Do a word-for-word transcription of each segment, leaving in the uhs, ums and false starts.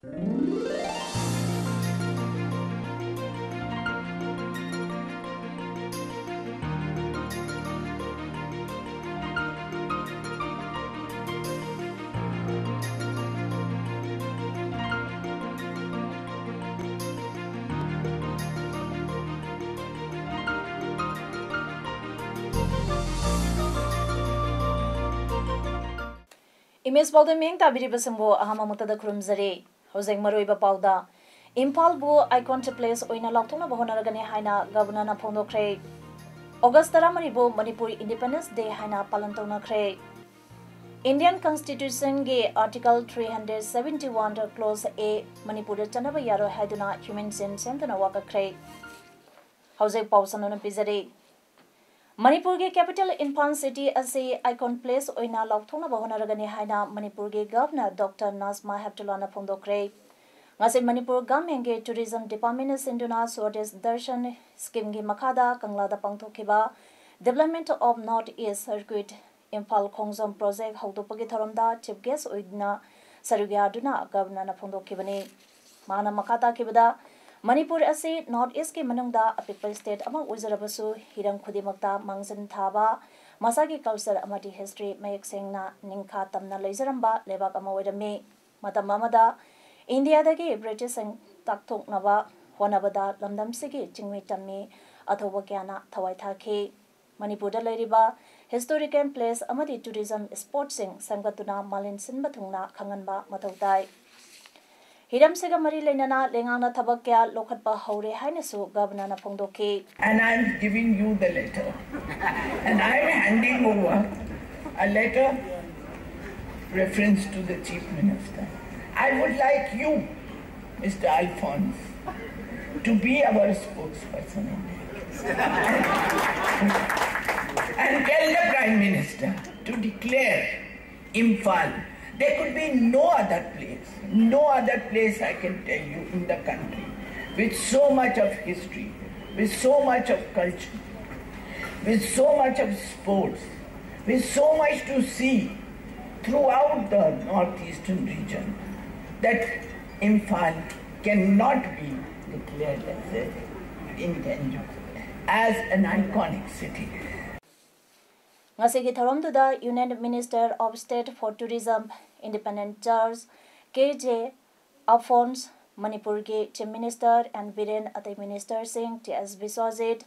Image ꯄꯥꯎꯗ ꯃꯤꯠꯌꯦꯡ ꯇꯥꯕꯤꯔꯤꯕꯁꯤꯡꯕꯨ ꯑꯍꯥꯟꯕ ꯃꯛꯇꯗ ꯈꯨꯔꯨꯝꯖꯔꯤ꯫ ꯍꯧꯖꯤꯛ ꯃꯔꯨꯑꯣꯏꯕ ꯄꯥꯎꯗ, ꯏꯝꯐꯥꯜꯕꯨ icon place ꯑꯣꯏꯅ ꯂꯥꯎꯊꯣꯛꯅꯕ ꯍꯣꯠꯅꯔꯒꯅꯤ ꯍꯥꯏꯅ ꯒꯕꯔꯅꯔꯅ ꯐꯣꯡꯗꯣꯛꯈ꯭ꯔꯦ꯫ ꯑꯣꯒꯁ ꯇꯔꯥꯃꯔꯤꯕꯨ ꯃꯅꯤꯄꯨꯔ Independence Day ꯍꯥꯏꯅ ꯄꯥꯂꯟ ꯇꯧꯅꯈ꯭ꯔꯦ꯫ Indian Constitutionꯒꯤ Article three hundred seventy one clause A ꯃꯅꯤꯄꯨꯔꯗ ꯆꯠꯅꯕ ꯌꯥꯔꯣꯏ ꯍꯥꯏꯗꯨꯅ human chain ꯁꯦꯝꯗꯨꯅ ꯋꯥꯀꯠꯈ꯭ꯔꯦ꯫ ꯍꯧꯖꯤꯛ ꯄꯥꯎ ꯁꯟꯗꯣꯛꯅ ꯄꯤꯖꯔꯤ꯫ ꯃꯅꯤꯄꯨꯔꯒꯤ capital ꯏꯝꯐꯥꯜ city ꯑꯁꯤ icon place ꯑꯣꯏꯅ ꯂꯥꯎꯊꯣꯛꯅꯕ ꯍꯣꯠꯅꯔꯒꯅꯤ ꯍꯥꯏꯅ ꯃꯅꯤꯄꯨꯔꯒꯤ ꯒꯕꯔꯅꯔ ꯗꯣꯛꯇꯔ ꯅꯥꯖꯃꯥ ꯍꯦꯞꯇꯨꯂꯥꯅ ꯐꯣꯡꯗꯣꯛꯈ꯭ꯔꯦ꯫ ꯉꯁꯤ ꯃꯅꯤꯄꯨꯔ ꯒꯚꯔꯟꯃꯦꯟꯠꯀꯤ tourism departmentꯅ ꯁꯤꯟꯗꯨꯅ Swadesh Darshan schemeꯒꯤ ꯃꯈꯥꯗ ꯀꯪꯂꯥꯗ ꯄꯥꯡꯊꯣꯛꯈꯤꯕ Development of North East Circuit Imphal Khongjom project ꯍꯧꯗꯣꯛꯄꯒꯤ ꯊꯧꯔꯝꯗ chief guest ꯑꯣꯏꯅ ꯁꯔꯨꯛ ꯌꯥꯗꯨꯅ ꯒꯕꯔꯅꯔꯅ ꯐꯣꯡꯗꯣꯛꯈꯤꯕꯅꯤ꯫ ꯃꯥꯅ ꯃꯈꯥ ꯇꯥꯈꯤꯕꯗ, ꯃꯅꯤꯄꯨꯔ ꯑꯁꯤ North Eastꯀꯤ ꯃꯅꯨꯡꯗ ꯑꯄꯤꯛꯄ state ꯑꯃ ꯑꯣꯏꯖꯔꯕꯁꯨ, ꯍꯤꯔꯝ ꯈꯨꯗꯤꯡꯃꯛꯇ ꯃꯥꯡꯖꯤꯜ ꯊꯥꯕ, ꯃꯁꯥꯒꯤ culture ꯑꯃꯗꯤ history ꯃꯌꯦꯛ ꯁꯦꯡꯅ ꯅꯤꯡꯈꯥ ꯇꯝꯅ ꯂꯩꯖꯔꯝꯕ ꯂꯩꯕꯥꯛ ꯑꯃ ꯑꯣꯏꯔꯝꯃꯤ꯫ ꯃꯇꯝ ꯑꯃꯗ ꯏꯟꯗꯤꯌꯥꯗꯒꯤ ꯕ꯭ꯔꯤꯇꯤꯁꯁꯤꯡ ꯇꯥꯛꯊꯣꯛꯅꯕ ꯍꯣꯠꯅꯕꯗ ꯂꯝꯗꯝꯁꯤꯒꯤ ꯆꯤꯡꯃꯤ ꯇꯝꯃꯤ ꯑꯊꯧꯕ ꯀꯌꯥꯅ ꯊꯋꯥꯏ ꯊꯥꯈꯤ꯫ ꯃꯅꯤꯄꯨꯔꯗ ꯂꯩꯔꯤꯕ historical place ꯑꯃꯗꯤ tourism spotꯁꯤꯡ ꯁꯦꯝꯒꯠꯇꯨꯅ ꯃꯥꯂꯦꯝ ꯁꯤꯟꯕ ꯊꯨꯡꯅ ꯈꯪꯍꯟꯕ ꯃꯊꯧ ꯇꯥꯏ꯫ ꯍꯤꯔꯝꯁꯤꯒ ꯃꯔꯤ ꯂꯩꯅꯅ ꯂꯩꯉꯥꯛꯅ ꯊꯕꯛ ꯀꯌꯥ ꯂꯧꯈꯠꯄ ꯍꯧꯔꯦ ꯍꯥꯏꯅꯁꯨ ꯒꯕꯔꯅꯔꯅ ꯐꯣꯡꯗꯣꯛꯈꯤ꯫ And I am giving you the letter. And I am handing over a letter reference to the Chief Minister. I would like you, Mister Alphonse, to be our spokesperson in that. And tell the Prime Minister to declare Imphal. There could be no other place, no other place I can tell you in the country with so much of history, with so much of culture, with so much of sports, with so much to see throughout the northeastern region, that Imphal cannot be declared as a intangible, as an iconic city. ꯉꯁꯤꯒꯤ ꯊꯧꯔꯝꯗꯨꯗ Union Minister of State for Tourism, Independent Judge K J Alphonse, ꯃꯅꯤꯄꯨꯔꯒꯤ Chief Minister N Biren, ꯑꯇꯩ Ministerꯁꯤꯡ T S Biswajit,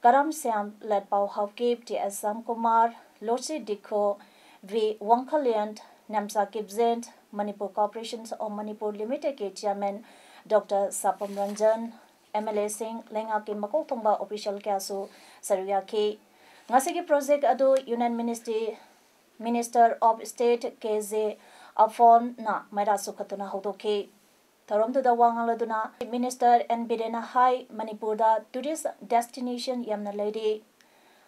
Karam Shyam, Letpao Haokip, T S Shyamkumar, Lucy Dikho, V Wangkhallian, Nemcha Kipgen, Manipur Corporations of Manipur Limitedꯀꯤ Chairman Doctor Sapam Ranjan, MLAꯁꯤꯡ, ꯂꯩꯉꯥꯛꯀꯤ ꯃꯀꯣꯛ ꯊꯣꯡꯕ official ꯀꯌꯥꯁꯨ ꯁꯔꯨꯛ ꯌꯥꯈꯤ꯫ ꯉꯁꯤꯒꯤ project ꯑꯗꯨ Union Ministry Minister of State K J Alphonseꯅ ꯃꯩꯔꯥ ꯁꯨꯈꯠꯇꯨꯅ ꯍꯧꯗꯣꯛꯈꯤ꯫ ꯊꯧꯔꯝꯗꯨꯗ ꯋꯥ ꯉꯥꯡꯂꯗꯨꯅ Minister N Birenꯅ ꯍꯥꯏ, ꯃꯅꯤꯄꯨꯔꯗ tourist destination ꯌꯥꯝꯅ ꯂꯩꯔꯤ꯫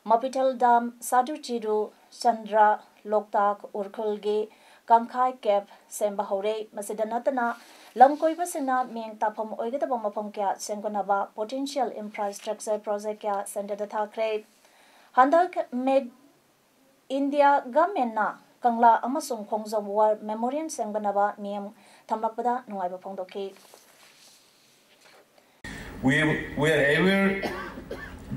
ꯃꯄꯤꯊꯦꯜ Dam, ꯁꯥꯗꯨ ꯆꯤꯔꯨ, ꯆꯟꯗ꯭ꯔ, ꯂꯣꯛꯇꯥꯛ, ꯎꯔꯈꯨꯜꯒꯤ ꯀꯪꯈꯥꯏ Cave ꯁꯦꯝꯕ ꯍꯧꯔꯦ꯫ ꯃꯁꯤꯗ ꯅꯠꯇꯅ ꯂꯝ ꯀꯣꯏꯕꯁꯤꯡꯅ ꯃꯤꯠꯌꯦꯡ ꯇꯥꯐꯝ ꯑꯣꯏꯒꯗꯕ ꯃꯐꯝ ꯀꯌꯥ ꯁꯦꯝꯒꯠꯅꯕ potential infrastructure project ꯀꯌꯥ centreꯗ ꯊꯥꯈ꯭ꯔꯦ꯫ ꯍꯟꯗꯛ Made India Governmentꯅ ꯀꯪꯂꯥ ꯑꯃꯁꯨꯡ ꯈꯣꯡꯖꯣꯝ War Memorial ꯁꯦꯝꯒꯠꯅꯕ ꯃꯤꯠꯌꯦꯡ ꯊꯝꯂꯛꯄꯗ ꯅꯨꯡꯉꯥꯏꯕ ꯐꯣꯡꯗꯣꯛꯈꯤ꯫ We, we are aware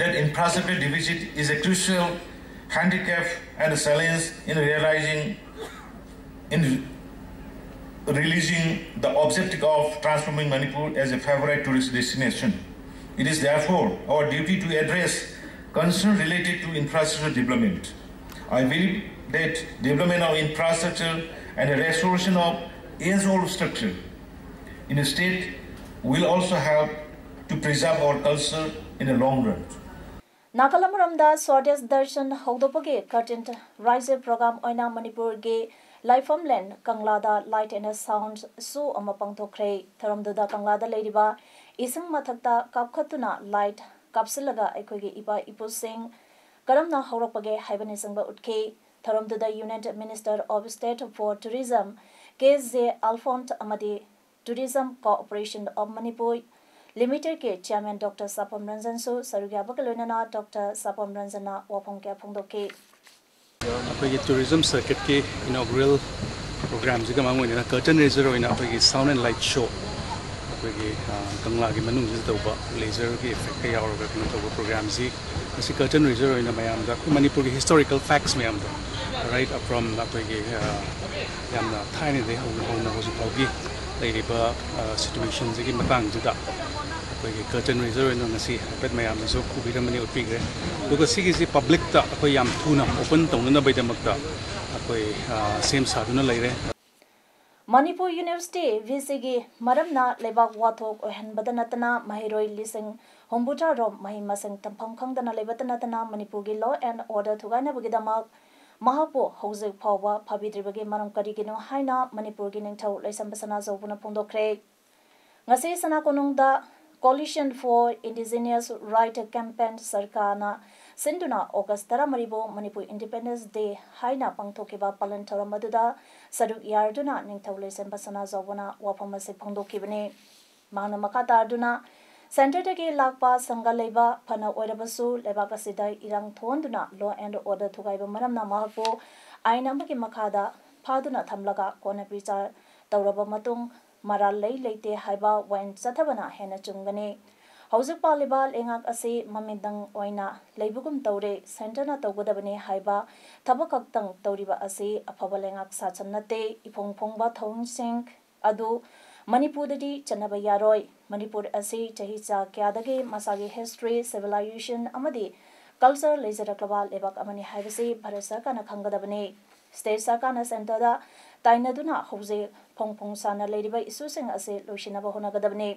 that infrastructure deficit is a crucial handicap and a challenge in realizing, in realizing the objective of transforming Manipur as a favorite tourist destination. It is therefore our duty to address concerns related to infrastructure development. I believe that development of infrastructure and the restoration of age-old structure in the state will also help to preserve our culture in the long run. ꯅꯥꯒꯥꯂꯝ ꯃꯔꯝꯗ Swadesh Darshan ꯍꯧꯗꯣꯛꯄꯒꯤ curtain raiser program ꯑꯣꯏꯅ ꯃꯅꯤꯄꯨꯔꯒꯤ ꯂꯥꯏꯐꯝꯂꯦꯟ ꯀꯪꯂꯥꯗ light and sound show ꯑꯃ ꯄꯥꯡꯊꯣꯛꯈ꯭ꯔꯦ꯫ ꯊꯧꯔꯝꯗꯨꯗ ꯀꯪꯂꯥꯗ ꯂꯩꯔꯤꯕ ꯏꯁꯤꯡ ꯃꯊꯛꯇ ꯀꯥꯞꯈꯠꯇꯨꯅ light ꯀꯥꯞꯁꯤꯜꯂꯒ ꯑꯩꯈꯣꯏꯒꯤ ꯏꯄꯥ ꯏꯄꯨꯁꯤꯡ ꯀꯔꯝꯅ ꯍꯧꯔꯛꯄꯒꯦ ꯍꯥꯏꯕꯅꯆꯤꯡꯕ ꯎꯠꯈꯤ꯫ ꯊꯧꯔꯝꯗꯨꯗ Union Minister of State for Tourism K J Alphonse ꯑꯃꯗꯤ Tourism Corporation of Manipur Limitedꯀꯤ Chairman Doctor Sapam Ranjanꯁꯨ ꯁꯔꯨꯛ ꯌꯥꯕꯒ ꯂꯣꯏꯅꯅ Doctor Sapam Ranjanꯅ ꯋꯥꯐꯝ ꯀꯌꯥ ꯐꯣꯡꯗꯣꯛꯈꯤ꯫ ꯑꯩꯈꯣꯏꯒꯤ tourism circuitꯀꯤ inaugural ꯄ꯭ꯔꯣꯒ꯭ꯔꯥꯝꯁꯤꯒ ꯃꯔꯨ ꯑꯣꯏꯅ ꯀꯔꯇꯟ ꯔꯦꯖꯔ ꯑꯣꯏꯅ ꯑꯩꯈꯣꯏꯒꯤ ꯁꯥꯎꯟ ꯑꯦꯟ ꯂꯥꯏꯠ ꯁꯣ, ꯑꯩꯈꯣꯏꯒꯤ ꯀꯪꯂꯥꯒꯤ ꯃꯅꯨꯡꯁꯤꯗ ꯇꯧꯕ ꯂꯦꯖꯔꯒꯤ ꯏꯐꯦꯛꯀ ꯌꯥꯎꯔꯒ ꯀꯩꯅꯣ ꯇꯧꯕ ꯄ꯭ꯔꯣꯒ꯭ꯔꯥꯝꯁꯤ, ꯃꯁꯤ ꯀꯔꯇꯟ ꯔꯦꯖꯔ ꯑꯣꯏꯅ ꯃꯌꯥꯝꯗ ꯑꯩꯈꯣꯏ ꯃꯅꯤꯄꯨꯔꯒꯤ ꯍꯤꯁꯇꯣꯔꯤꯀꯦꯜ ꯐꯦꯛꯁ ꯃꯌꯥꯝꯗꯣ, ꯔꯥꯏꯠ ꯐ꯭ꯔꯣꯝ ꯑꯩꯈꯣꯏꯒꯤ ꯌꯥꯝꯅ ꯊꯥꯏꯅꯗꯒꯤ ꯍꯧꯅ ꯍꯧꯅ ꯍꯧꯖꯤꯛ ꯐꯥꯎꯒꯤ ꯂꯩꯔꯤꯕ ꯁꯤꯆꯨꯋꯦꯁꯟꯁꯤꯒꯤ ꯃꯇꯥꯡꯁꯤꯗ ꯑꯩꯈꯣꯏꯒꯤ ꯀꯔꯇꯟ ꯔꯦꯖꯔ ꯑꯣꯏꯅ ꯉꯁꯤ ꯍꯥꯏꯐꯦꯠ ꯃꯌꯥꯝꯗꯁꯨ ꯎꯕꯤꯔꯝꯃꯅꯤ, ꯎꯠꯄꯤꯈ꯭ꯔꯦ꯫ ꯑꯗꯨꯒ ꯁꯤꯒꯤꯁꯤ ꯄꯕ꯭ꯂꯤꯛꯇ ꯑꯩꯈꯣꯏ ꯌꯥꯝ ꯊꯨꯅ ꯑꯣꯄꯟ ꯇꯧꯅꯅꯕꯒꯤꯗꯃꯛꯇ ꯑꯩꯈꯣꯏ ꯁꯦꯝ ꯁꯥꯗꯨꯅ ꯂꯩꯔꯦ꯫ ꯃꯅꯤꯄꯨꯔ ꯌꯨꯅꯤꯚꯔꯁꯤꯇꯤ ꯚꯤꯁꯤꯒꯤ ꯃꯔꯝꯅ ꯂꯩꯕꯥꯛ ꯋꯥꯊꯣꯛ ꯑꯣꯏꯍꯟꯕꯗ ꯅꯠꯇꯅ ꯃꯍꯩꯔꯣꯏ ꯂꯤꯁꯤꯡ ꯍꯨꯝꯐꯨꯇꯔꯥꯔꯣꯝ ꯃꯍꯩ ꯃꯁꯤꯡ ꯇꯝꯐꯝ ꯈꯪꯗꯅ ꯂꯩꯕꯇ ꯅꯠꯇꯅ ꯃꯅꯤꯄꯨꯔꯒꯤ law and order ꯊꯨꯒꯥꯏꯅꯕꯒꯤꯗꯃꯛ ꯃꯍꯥꯛꯄꯨ ꯍꯧꯖꯤꯛ ꯐꯥꯎꯕ ꯐꯥꯕꯤꯗ꯭ꯔꯤꯕꯒꯤ ꯃꯔꯝ ꯀꯔꯤꯒꯤꯅꯣ ꯍꯥꯏꯅ ꯃꯅꯤꯄꯨꯔꯒꯤ ꯅꯤꯡꯊꯧ ꯂꯩꯁꯦꯝꯕ ꯁꯅꯥꯖꯥꯎꯕꯅ ꯐꯣꯡꯗꯣꯛꯈ꯭ꯔꯦ꯫ ꯉꯁꯤ ꯁꯅꯥ ꯀꯣꯅꯨꯡꯗ Coalition for Indigenous Right Campaign ꯁꯔꯀꯥꯔꯅ ꯁꯤꯟꯗꯨꯅ ꯑꯣꯒꯁ ꯇꯔꯥꯃꯔꯤꯕꯨ ꯃꯅꯤꯄꯨꯔ ꯏꯟꯗꯤꯄꯦꯟꯗꯦꯟꯁ ꯗꯦ ꯍꯥꯏꯅ ꯄꯥꯡꯊꯣꯛꯈꯤꯕ ꯄꯥꯂꯟ ꯊꯧꯔꯝ ꯑꯗꯨꯗ ꯁꯔꯨꯛ ꯌꯥꯔꯗꯨꯅ ꯅꯤꯡꯊꯧ ꯂꯩꯁꯦꯝꯕ ꯁꯅꯥꯖꯥꯎꯕꯅ ꯋꯥꯐꯝ ꯑꯁꯤ ꯐꯣꯡꯗꯣꯛꯈꯤꯕꯅꯤ꯫ ꯃꯍꯥꯛꯅ ꯃꯈꯥ ꯇꯥꯗꯨꯅ ꯁꯦꯟꯇꯔꯗꯒꯤ ꯂꯥꯛꯄ ꯁꯪꯒ ꯂꯩꯕ ꯐꯅ ꯑꯣꯏꯔꯕꯁꯨ ꯂꯩꯕꯥꯛ ꯑꯁꯤꯗ ꯏꯔꯥꯡ ꯊꯣꯛꯍꯟꯗꯨꯅ law and order ꯊꯨꯒꯥꯏꯕ ꯃꯔꯝꯅ ꯃꯍꯥꯛꯄꯨ ꯑꯥꯏꯟ ꯑꯃꯒꯤ ꯃꯈꯥꯗ ꯐꯥꯗꯨꯅ ꯊꯝꯂꯒ ꯀꯣꯟꯅ ꯕꯤꯆꯥꯔ ꯇꯧꯔꯕ ꯃꯇꯨꯡ ꯃꯔꯥꯜ ꯂꯩ ꯂꯩꯇꯦ ꯍꯥꯏꯕ ꯋꯥꯌꯦꯜ ꯆꯠꯊꯕꯅ ꯍꯦꯟꯅ ꯆꯨꯝꯒꯅꯤ꯫ ꯍꯧꯖꯤꯛ ꯄꯥꯜꯂꯤꯕ ꯂꯩꯉꯥꯛ ꯑꯁꯤ ꯃꯃꯤꯡꯗꯪ ꯑꯣꯏꯅ ꯂꯩꯕꯒꯨꯝ ꯇꯧꯔꯦ꯫ ꯁꯦꯟꯇꯔꯅ ꯇꯧꯒꯗꯕꯅꯤ ꯍꯥꯏꯕ ꯊꯕꯛ ꯈꯛꯇꯪ ꯇꯧꯔꯤꯕ ꯑꯁꯤ ꯑꯐꯕ ꯂꯩꯉꯥꯛ ꯁꯥꯁꯟ ꯅꯠꯇꯦ꯫ ꯏꯐꯣꯡ ꯐꯣꯡꯕ ꯊꯧꯑꯣꯡꯁꯤꯡ ꯑꯗꯨ ꯃꯅꯤꯄꯨꯔꯗꯗꯤ ꯆꯠꯅꯕ ꯌꯥꯔꯣꯏ꯫ ꯃꯅꯤꯄꯨꯔ ꯑꯁꯤ ꯆꯍꯤ ꯆꯥ ꯀꯌꯥꯗꯒꯤ ꯃꯁꯥꯒꯤ history, civilization ꯑꯃꯗꯤ culture ꯂꯩꯖꯔꯛꯂꯕ ꯂꯩꯕꯥꯛ ꯑꯃꯅꯤ ꯍꯥꯏꯕꯁꯤ ꯚꯥꯔꯠ ꯁꯔꯀꯥꯔꯅ ꯈꯪꯒꯗꯕꯅꯤ꯫ ꯁ꯭ꯇꯦꯠ ꯁꯔꯀꯥꯔꯅ ꯁꯦꯟꯇꯔꯗ ꯇꯥꯏꯅꯗꯨꯅ ꯍꯧꯖꯤꯛ ꯐꯣꯡ ꯐꯣꯡ ꯁꯥꯅ ꯂꯩꯔꯤꯕ ꯏꯁꯨꯁꯤꯡ ꯑꯁꯤ ꯂꯣꯏꯁꯤꯟꯅꯕ ꯍꯣꯠꯅꯒꯗꯕꯅꯤ꯫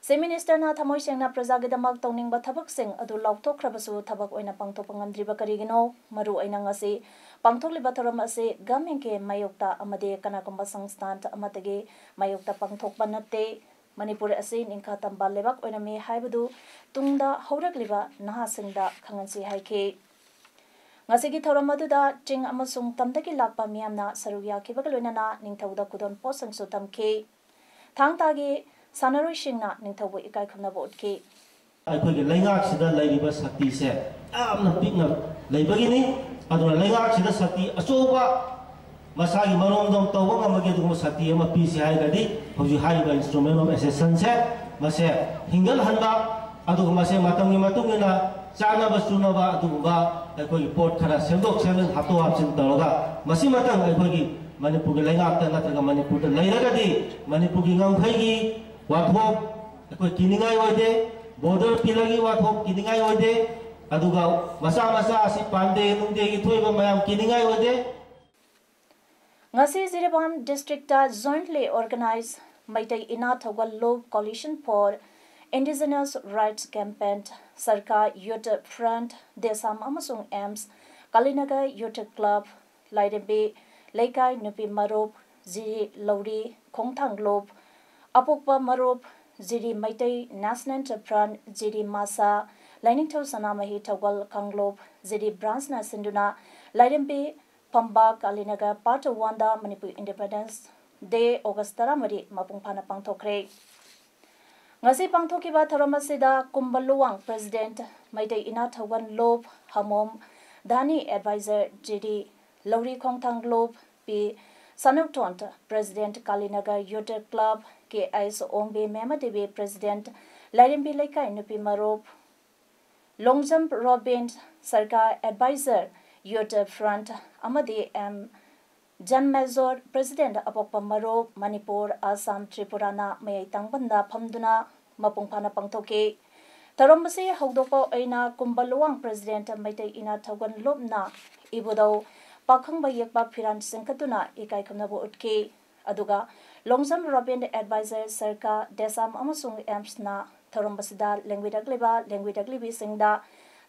ꯆꯤꯐ ꯃꯤꯅꯤꯁꯇꯔꯅ ꯊꯃꯣꯏ ꯁꯦꯡꯅ ꯄ꯭ꯔꯖꯥꯒꯤꯗꯃꯛ ꯇꯧꯅꯤꯡꯕ ꯊꯕꯛꯁꯤꯡ ꯑꯗꯨ ꯂꯥꯎꯊꯣꯛꯈ꯭ꯔꯕꯁꯨ ꯊꯕꯛ ꯑꯣꯏꯅ ꯄꯥꯡꯊꯣꯛꯄ ꯉꯝꯗ꯭ꯔꯤꯕ ꯀꯔꯤꯒꯤꯅꯣ? ꯃꯔꯨ ꯑꯣꯏꯅ ꯉꯁꯤ ꯄꯥꯡꯊꯣꯛꯂꯤꯕ ꯊꯧꯔꯝ ꯑꯁꯤ ꯒꯃꯦꯟꯒꯤ ꯃꯥꯌꯣꯛꯇ ꯑꯃꯗꯤ ꯀꯅꯥꯒꯨꯝꯕ ꯁꯪꯁꯊꯥꯟ ꯑꯃꯠꯇꯒꯤ ꯃꯥꯌꯣꯛꯇ ꯄꯥꯡꯊꯣꯛꯄ ꯅꯠꯇꯦ꯫ ꯃꯅꯤꯄꯨꯔ ꯑꯁꯤ ꯅꯤꯡꯈꯥ ꯇꯝꯕ ꯂꯩꯕꯥꯛ ꯑꯣꯏꯔꯝꯃꯤ ꯍꯥꯏꯕꯗꯨ ꯇꯨꯡꯗ ꯍꯧꯔꯛꯂꯤꯕ ꯅꯍꯥꯁꯤꯡꯗ ꯈꯪꯍꯟꯁꯤ ꯍꯥꯏꯈꯤ꯫ ꯉꯁꯤꯒꯤ ꯊꯧꯔꯝ ꯑꯗꯨꯗ ꯆꯤꯡ ꯑꯃꯁꯨꯡ ꯇꯝꯗꯒꯤ ꯂꯥꯛꯄ ꯃꯤꯌꯥꯝꯅ ꯁꯔꯨꯛ ꯌꯥꯈꯤꯕꯒ ꯂꯣꯏꯅꯅ ꯅꯤꯡꯊꯧꯗ ꯈꯨꯗꯣꯜ ꯄꯣꯠꯁꯤꯡꯁꯨ ꯇꯝꯈꯤ꯫ ꯊꯥꯡ ꯇꯥꯒꯤ ꯁꯥꯟꯅꯔꯣꯏꯁꯤꯡꯅ ꯅꯤꯡꯊꯧꯕꯨ ꯏꯀꯥꯏ ꯈꯨꯝꯅꯕ ꯎꯠꯈꯤ꯫ ꯑꯩꯈꯣꯏꯒꯤ ꯂꯩꯉꯥꯛꯁꯤꯗ ꯂꯩꯔꯤꯕ ꯁꯛꯇꯤꯁꯦ ꯌꯥꯝꯅ ꯄꯤꯛꯅ ꯂꯩꯕꯒꯤꯅꯤ꯫ ꯑꯗꯨꯅ ꯂꯩꯉꯥꯛꯁꯤꯗ ꯁꯛꯇꯤ ꯑꯆꯧꯕ ꯃꯁꯥꯒꯤ ꯃꯔꯣꯝꯗꯣꯝ ꯇꯧꯕ ꯉꯝꯕꯒꯤ ꯑꯗꯨꯒꯨꯝꯕ ꯁꯛꯇꯤ ꯑꯃ ꯄꯤꯁꯤ ꯍꯥꯏꯔꯒꯗꯤ, ꯍꯧꯖꯤꯛ ꯍꯥꯏꯔꯤꯕ instrument of assistance ꯁꯦ ꯃꯁꯦ ꯍꯤꯡꯒꯠꯍꯟꯕ, ꯑꯗꯨꯒ ꯃꯁꯦ ꯃꯇꯝꯒꯤ ꯃꯇꯨꯡ ꯏꯟꯅ ꯆꯥꯅꯕ ꯆꯨꯅꯕ ꯑꯗꯨꯒꯨꯝꯕ ꯑꯩꯈꯣꯏꯒꯤ ꯄꯣꯠ ꯈꯔ ꯁꯦꯝꯗꯣꯛ ꯁꯦꯝꯖꯤꯟ ꯍꯥꯞꯇꯣꯛ ꯍꯥꯞꯆꯤꯟ ꯇꯧꯔꯒ, ꯃꯁꯤꯃꯇꯪ ꯑꯩꯈꯣꯏꯒꯤ ꯃꯅꯤꯄꯨꯔꯒꯤ ꯂꯩꯉꯥꯛꯇ ꯅꯠꯇ꯭ꯔꯒ ꯃꯅꯤꯄꯨꯔꯗ ꯂꯩꯔꯒꯗꯤ ꯃꯅꯤꯄꯨꯔꯒꯤ ꯉꯝꯈꯩꯒꯤ ꯋꯥꯊꯣꯛ ꯑꯩꯈꯣꯏ ꯀꯤꯅꯤꯡꯉꯥꯏ ꯑꯣꯏꯗꯦ, border pillar ꯒꯤ ꯋꯥꯊꯣꯛ ꯀꯤꯅꯤꯡꯉꯥꯏ ꯑꯣꯏꯗꯦ, ꯑꯗꯨꯒ ꯃꯆꯥ ꯃꯆꯥ ꯑꯁꯤ ꯄꯥꯟꯗꯦ ꯅꯨꯡꯗꯦꯒꯤ ꯊꯣꯛꯏꯕ ꯃꯌꯥꯝ ꯀꯤꯅꯤꯡꯉꯥꯏ ꯑꯣꯏꯗꯦ꯫ ꯉꯁꯤ ꯖꯤꯔꯤꯕꯥꯝ district ꯇ jointly organized ꯃꯩꯇꯩ ꯏꯅꯥꯠ ꯊꯧꯒꯜ ꯂꯨꯞ, Coalition for Indigenous Rights Campaign, ꯁꯔꯀꯥꯔ Youth Front, ꯗꯦꯁꯥꯝ ꯑꯃꯁꯨꯡ ꯑꯦꯝꯁ, ꯀꯥꯂꯤꯅꯒꯔ Youth Club, ꯂꯥꯏꯔꯦꯝꯕꯤ ꯂꯩꯀꯥꯏ ꯅꯨꯄꯤ ꯃꯔꯨꯞ, ꯖꯤꯔꯤ ꯂꯧꯔꯤ ꯈꯣꯡꯊꯥꯡ ꯂꯨꯞ, ꯑꯄꯣꯛꯄ ꯃꯔꯨꯞ, ꯖꯤꯔꯤ ꯃꯩꯇꯩ National Front, ꯖꯤꯔꯤ ꯃꯥꯁꯥ, ꯂꯥꯏꯅꯤꯡꯊꯧ ꯁꯅꯥꯃꯍꯤ ꯊꯧꯒꯜ ꯀꯥꯡꯂꯨꯞ, ꯖꯤꯔꯤ branch ꯅ ꯁꯤꯟꯗꯨꯅ ꯂꯥꯏꯔꯦꯝꯕꯤ ꯐꯝꯕꯥꯛ ꯀꯥꯂꯤꯅꯒꯔ Part one ꯗ ꯃꯅꯤꯄꯨꯔ Independence Day August ꯇꯔꯥꯃꯔꯤ ꯃꯄꯨꯡ ꯐꯥꯅ ꯄꯥꯡꯊꯣꯛꯈ꯭ꯔꯦ꯫ ꯉꯁꯤ ꯄꯥꯡꯊꯣꯛꯈꯤꯕ ꯊꯧꯔꯝ ꯑꯁꯤꯗ ꯀꯨꯝꯕ ꯂꯨꯋꯥꯡ President, ꯃꯩꯇꯩ ꯏꯅꯥꯠ ꯊꯧꯒꯜ ꯂꯨꯞ, ꯍꯃꯣꯝ ꯙꯥꯅꯤ Advisor ꯖꯤꯔꯤ ꯂꯧꯔꯤ ꯈꯣꯡꯊꯥꯡ ꯂꯨꯞ, ꯄꯤ ꯁꯅꯨꯛꯊꯣꯟ President, ꯀꯥꯂꯤꯅꯒꯔ Youth Club, ꯀꯦ ꯑꯩꯁ ꯑꯣꯡꯕꯤ ꯃꯦꯃ ꯗꯦꯕꯤ President, ꯂꯥꯏꯔꯦꯝꯕꯤ ꯂꯩꯀꯥꯏ ꯅꯨꯄꯤ ꯃꯔꯨꯞ, ꯂꯣꯡꯖꯝ ꯔꯣꯕꯤꯟ ꯁꯔꯀꯥꯔ Advisor, Youth Front, ꯑꯃꯗꯤ ꯑꯦꯝ ꯖꯟ ꯃꯦꯖꯣꯔ President, ꯑꯄꯣꯛꯄ ꯃꯔꯨꯞ, ꯃꯅꯤꯄꯨꯔ, ꯑꯁꯥꯝ, ꯇ꯭ꯔꯤꯄꯨꯔꯥꯅ ꯃꯌꯥꯏ ꯇꯥꯡꯕꯟꯗ ꯐꯝꯗꯨꯅ ꯃꯄꯨꯡ ꯐꯥꯅ ꯄꯥꯡꯊꯣꯛꯈꯤ꯫ ꯊꯧꯔꯝ ꯑꯁꯤ ꯍꯧꯗꯣꯛꯄ ꯑꯣꯏꯅ ꯀꯨꯝꯕ ꯂꯨꯋꯥꯡ President, ꯃꯩꯇꯩ ꯏꯅꯥꯠ ꯊꯧꯒꯜ ꯂꯨꯞꯅ ꯏꯕꯨꯙꯧ ꯄꯥꯈꯪꯕ ꯌꯦꯛꯄ ꯐꯤꯔꯥꯟ ꯆꯤꯡꯈꯠꯇꯨꯅ ꯏꯀꯥꯏ ꯈꯨꯝꯅꯕ ꯎꯠꯈꯤ꯫ ꯑꯗꯨꯒ ꯂꯣꯡꯖꯝ ꯔꯣꯕꯤꯟ Advisor ꯁꯔꯀꯥꯔ, ꯗꯦꯁꯥꯝ ꯑꯃꯁꯨꯡ ꯑꯦꯝꯁꯅ ꯊꯧꯔꯝ ꯑꯁꯤꯗ ꯂꯦꯡꯕꯤꯔꯛꯂꯤꯕ ꯂꯦꯡꯕꯤꯔꯛꯂꯤꯕꯤꯁꯤꯡꯗ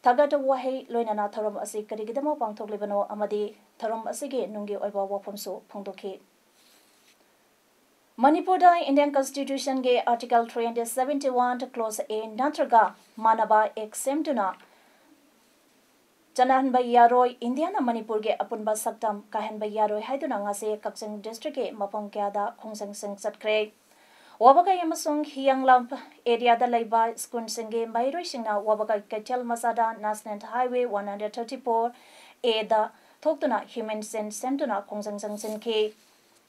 ꯊꯥꯒꯠ ꯋꯥꯍꯩ ꯂꯣꯏꯅꯅ ꯊꯧꯔꯝ ꯑꯁꯤ ꯀꯔꯤꯒꯤꯗꯃꯛ ꯄꯥꯡꯊꯣꯛꯂꯤꯕꯅꯣ ꯑꯃꯗꯤ ꯊꯧꯔꯝ ꯑꯁꯤꯒꯤ ꯅꯨꯡꯒꯤ ꯑꯣꯏꯕ ꯋꯥꯐꯝꯁꯨ ꯐꯣꯡꯗꯣꯛꯈꯤ꯫ ꯃꯅꯤꯄꯨꯔꯗ Indian Constitution ꯒꯤ Article three hundred seventy one Clause A ꯅꯠꯇ꯭ꯔꯒ ꯃꯥꯟꯅꯕ Act ꯁꯦꯝꯗꯨꯅ ꯆꯠꯅꯍꯟꯕ ꯌꯥꯔꯣꯏ, ꯏꯟꯗꯤꯌꯥꯅ ꯃꯅꯤꯄꯨꯔꯒꯤ ꯑꯄꯨꯟꯕ ꯁꯛꯇꯝ ꯀꯥꯏꯍꯟꯕ ꯌꯥꯔꯣꯏ ꯍꯥꯏꯗꯨꯅ ꯉꯁꯤ ꯀꯛꯆꯤꯡ district ꯀꯤ ꯃꯐꯝ ꯀꯌꯥꯗ ꯈꯣꯡꯖꯪꯁꯤꯡ ꯆꯠꯈ꯭ꯔꯦ꯫ ꯋꯥꯕꯒꯥꯏ ꯑꯃꯁꯨꯡ ꯍꯤꯌꯥꯡꯂꯝ area ꯗ ꯂꯩꯕ ꯁ꯭ꯀꯨꯜꯁꯤꯡꯒꯤ ꯃꯍꯩꯔꯣꯏꯁꯤꯡꯅ ꯋꯥꯕꯒꯥꯏ ꯀꯩꯊꯦꯜ ꯃꯆꯥꯗ National Highway one hundred thirty four A ꯗ ꯊꯣꯛꯇꯨꯅ ꯍ꯭ꯌꯨꯃꯦꯟ ꯆꯦꯟ ꯁꯦꯝꯗꯨꯅ ꯈꯣꯡꯖꯪ ꯆꯪꯁꯤꯟꯈꯤ꯫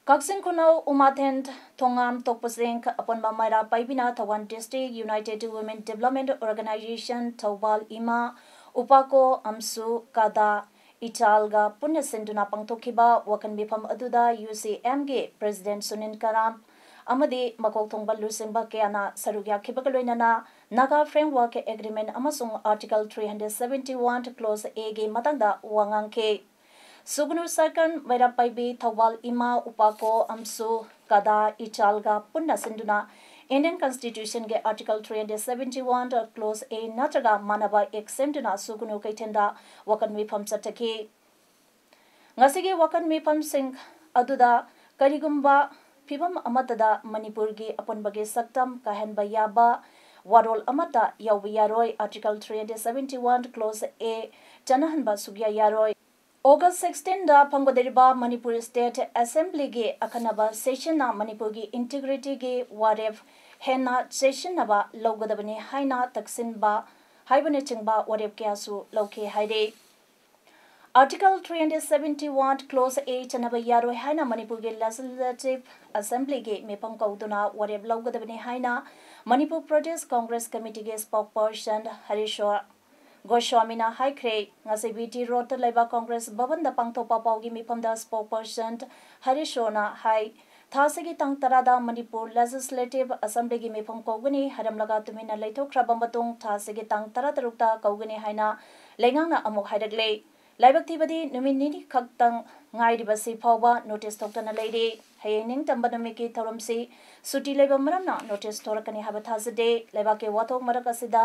ꯀꯛꯆꯤꯡ ꯈꯨꯅꯧ ꯎꯃꯥꯊꯦꯟ ꯊꯣꯉꯥꯝ ꯇꯣꯛꯄꯁꯤꯡ ꯑꯄꯨꯟꯕ ꯃꯩꯔꯥ ꯄꯥꯏꯕꯤꯅ Thoubal district united women development organization Thoubal ꯏꯃꯥ ꯎꯄꯥꯀꯣ ꯑꯝꯁꯨ ꯀꯥꯗꯥ ꯏꯆꯥꯜꯒ ꯄꯨꯟꯅ ꯁꯤꯟꯗꯨꯅ ꯄꯥꯡꯊꯣꯛꯈꯤꯕ ꯋꯥꯀꯟ ꯃꯤꯐꯝ ꯑꯗꯨꯗ ꯌꯨ ꯁꯤ ꯑꯦꯝꯒꯤ ꯄ꯭ꯔꯦꯁꯤꯗꯦꯟꯠ ꯁꯨꯅꯤꯜ ꯀꯔꯥꯝ ꯑꯃꯗꯤ ꯃꯀꯣꯛ ꯊꯣꯡꯕ ꯂꯨꯆꯤꯡꯕ ꯀꯌꯥꯅ ꯁꯔꯨꯛ ꯌꯥꯈꯤꯕꯒ ꯂꯣꯏꯅꯅ ꯅꯥꯒꯥ ꯐ꯭ꯔꯦꯝꯋꯥꯔꯛ ꯑꯦꯒ꯭ꯔꯤꯃꯦꯟ ꯑꯃꯁꯨꯡ article three hundred seventy one close ꯑꯦꯒꯤ ꯃꯇꯥꯡꯗ ꯋꯥ ꯉꯥꯡꯈꯤ꯫ ꯁꯨꯒꯅꯨ ꯁꯔꯀꯜ ꯃꯩꯔꯥ ꯄꯥꯏꯕꯤ ꯊꯧꯕꯥꯜ ꯏꯃꯥ ꯎꯄꯥꯀꯣ ꯑꯝꯁꯨ ꯀꯥꯗꯥ ꯏꯆꯥꯜꯒ ꯄꯨꯟꯅ ꯁꯤꯟꯗꯨꯅ ꯏꯟꯗꯤꯌꯟ ꯀꯟꯁꯇꯤꯇ꯭ꯌꯨꯁꯟꯒꯤ article three hundred seventy one clause A ꯅꯠꯇ꯭ꯔꯒ ꯃꯥꯟꯅꯕ ꯑꯦꯛ ꯁꯦꯝꯗꯨꯅ ꯁꯨꯒꯅꯨ ꯀꯩꯊꯦꯜꯗ ꯋꯥꯀꯟ ꯃꯤꯐꯝ ꯆꯠꯊꯈꯤ꯫ ꯉꯁꯤꯒꯤ ꯋꯥꯀꯟ ꯃꯤꯐꯝꯁꯤꯡ ꯑꯗꯨꯗ ꯀꯔꯤꯒꯨꯝꯕ ꯐꯤꯚꯝ ꯑꯃꯠꯇꯗ ꯃꯅꯤꯄꯨꯔꯒꯤ ꯑꯄꯨꯟꯕꯒꯤ ꯁꯛꯇꯝ ꯀꯥꯏꯍꯟꯕ ꯌꯥꯕ ꯋꯥꯔꯣꯜ ꯑꯃꯠꯇ ꯌꯥꯎꯕ ꯌꯥꯔꯣꯏ꯫ Article three hundred seventy one clause A ꯆꯠꯅꯍꯟꯕ ꯁꯨꯛꯌꯥ ꯌꯥꯔꯣꯏ꯫ ꯑꯣꯒꯁ ꯁꯤꯛꯁꯇꯤꯟꯗ ꯐꯝꯒꯗꯧꯔꯤꯕ ꯃꯅꯤꯄꯨꯔ ꯁ꯭ꯇꯦꯠ ꯑꯦꯁꯦꯝꯕ꯭ꯂꯤꯒꯤ ꯑꯈꯟꯅꯕ ꯁꯦꯁꯟꯅ ꯃꯅꯤꯄꯨꯔꯒꯤ ꯏꯟꯇꯤꯒ꯭ꯔꯤꯇꯤꯒꯤ ꯋꯥꯔꯦꯞ ꯍꯦꯟꯅ ꯆꯦꯛꯁꯤꯟꯅꯕ ꯂꯧꯒꯗꯕꯅꯤ ꯍꯥꯏꯅ ꯇꯛꯁꯤꯟꯕ ꯍꯥꯏꯕꯅꯆꯤꯡꯕ ꯋꯥꯔꯦꯞ ꯀꯌꯥꯁꯨ ꯂꯧꯈꯤ ꯍꯥꯏꯔꯤ꯫ Article three hundred seventy one clause A ꯆꯠꯅꯕ ꯌꯥꯔꯣꯏ ꯍꯥꯏꯅ ꯃꯅꯤꯄꯨꯔꯒꯤ ꯂꯦꯖꯤꯁꯂꯦꯇꯤꯚ ꯑꯦꯁꯦꯝꯕ꯭ꯂꯤꯒꯤ ꯃꯤꯐꯝ ꯀꯧꯗꯨꯅ ꯋꯥꯔꯦꯞ ꯂꯧꯒꯗꯕꯅꯤ ꯍꯥꯏꯅ ꯃꯅꯤꯄꯨꯔ ꯄ꯭ꯔꯗꯦꯁ ꯀꯣꯡꯒ꯭ꯔꯦꯁ ꯀꯃꯤꯇꯤꯒꯤ ꯁ꯭ꯄꯣꯛꯄꯔꯁꯟ ꯍꯔꯤꯁꯣꯔ ꯒꯣꯁ꯭ꯋꯥꯃꯤꯅ ꯍꯥꯏꯈ꯭ꯔꯦ꯫ ꯉꯁꯤ ꯕꯤ ꯇꯤ ꯔꯣꯗꯇ ꯂꯩꯕ ꯀꯣꯡꯒ꯭ꯔꯦꯁ ꯚꯕꯟꯗ ꯄꯥꯡꯊꯣꯛꯄ ꯄꯥꯎꯒꯤ ꯃꯤꯐꯝꯗ ꯁ꯭ꯄꯣꯛꯄꯔꯁꯟ ꯍꯔꯤꯁꯣꯔꯅ ꯍꯥꯏ, ꯊꯥꯁꯤꯒꯤ ꯇꯥꯡ ꯇꯔꯥꯗ ꯃꯅꯤꯄꯨꯔ ꯂꯦꯖꯤꯁꯂꯦꯇꯤꯚ ꯑꯦꯁꯦꯝꯕ꯭ꯂꯤꯒꯤ ꯃꯤꯐꯝ ꯀꯧꯒꯅꯤ꯫ ꯍꯥꯏꯔꯝꯂꯒ ꯇꯨꯃꯤꯟꯅ ꯂꯩꯊꯣꯛꯈ꯭ꯔꯕ ꯃꯇꯨꯡ ꯊꯥꯁꯤꯒꯤ ꯇꯥꯡ ꯇꯔꯥꯇꯔꯨꯛꯇ ꯀꯧꯒꯅꯤ ꯍꯥꯏꯅ ꯂꯩꯉꯥꯛꯅ ꯑꯃꯨꯛ ꯍꯥꯏꯔꯛꯂꯦ꯫ ꯂꯥꯏꯕꯛ ꯊꯤꯕꯗꯤ ꯅꯨꯃꯤꯠ ꯅꯤꯅꯤ ꯈꯛꯇꯪ ꯉꯥꯏꯔꯤꯕꯁꯤ ꯐꯥꯎꯕ ꯅꯣꯇꯤꯁ ꯊꯣꯛꯇꯅ ꯂꯩꯔꯤ꯫ ꯍꯌꯦꯡ ꯅꯤꯡꯇꯝꯕ ꯅꯨꯃꯤꯠꯀꯤ ꯊꯧꯔꯝꯁꯤ ꯁꯨꯇꯤ ꯂꯩꯕ ꯃꯔꯝꯅ ꯅꯣꯇꯤꯁ ꯊꯣꯔꯛꯀꯅꯤ ꯍꯥꯏꯕ ꯊꯥꯖꯗꯦ꯫ ꯂꯩꯕꯥꯛꯀꯤ ꯋꯥꯊꯣꯛ ꯃꯔꯛ ꯑꯁꯤꯗ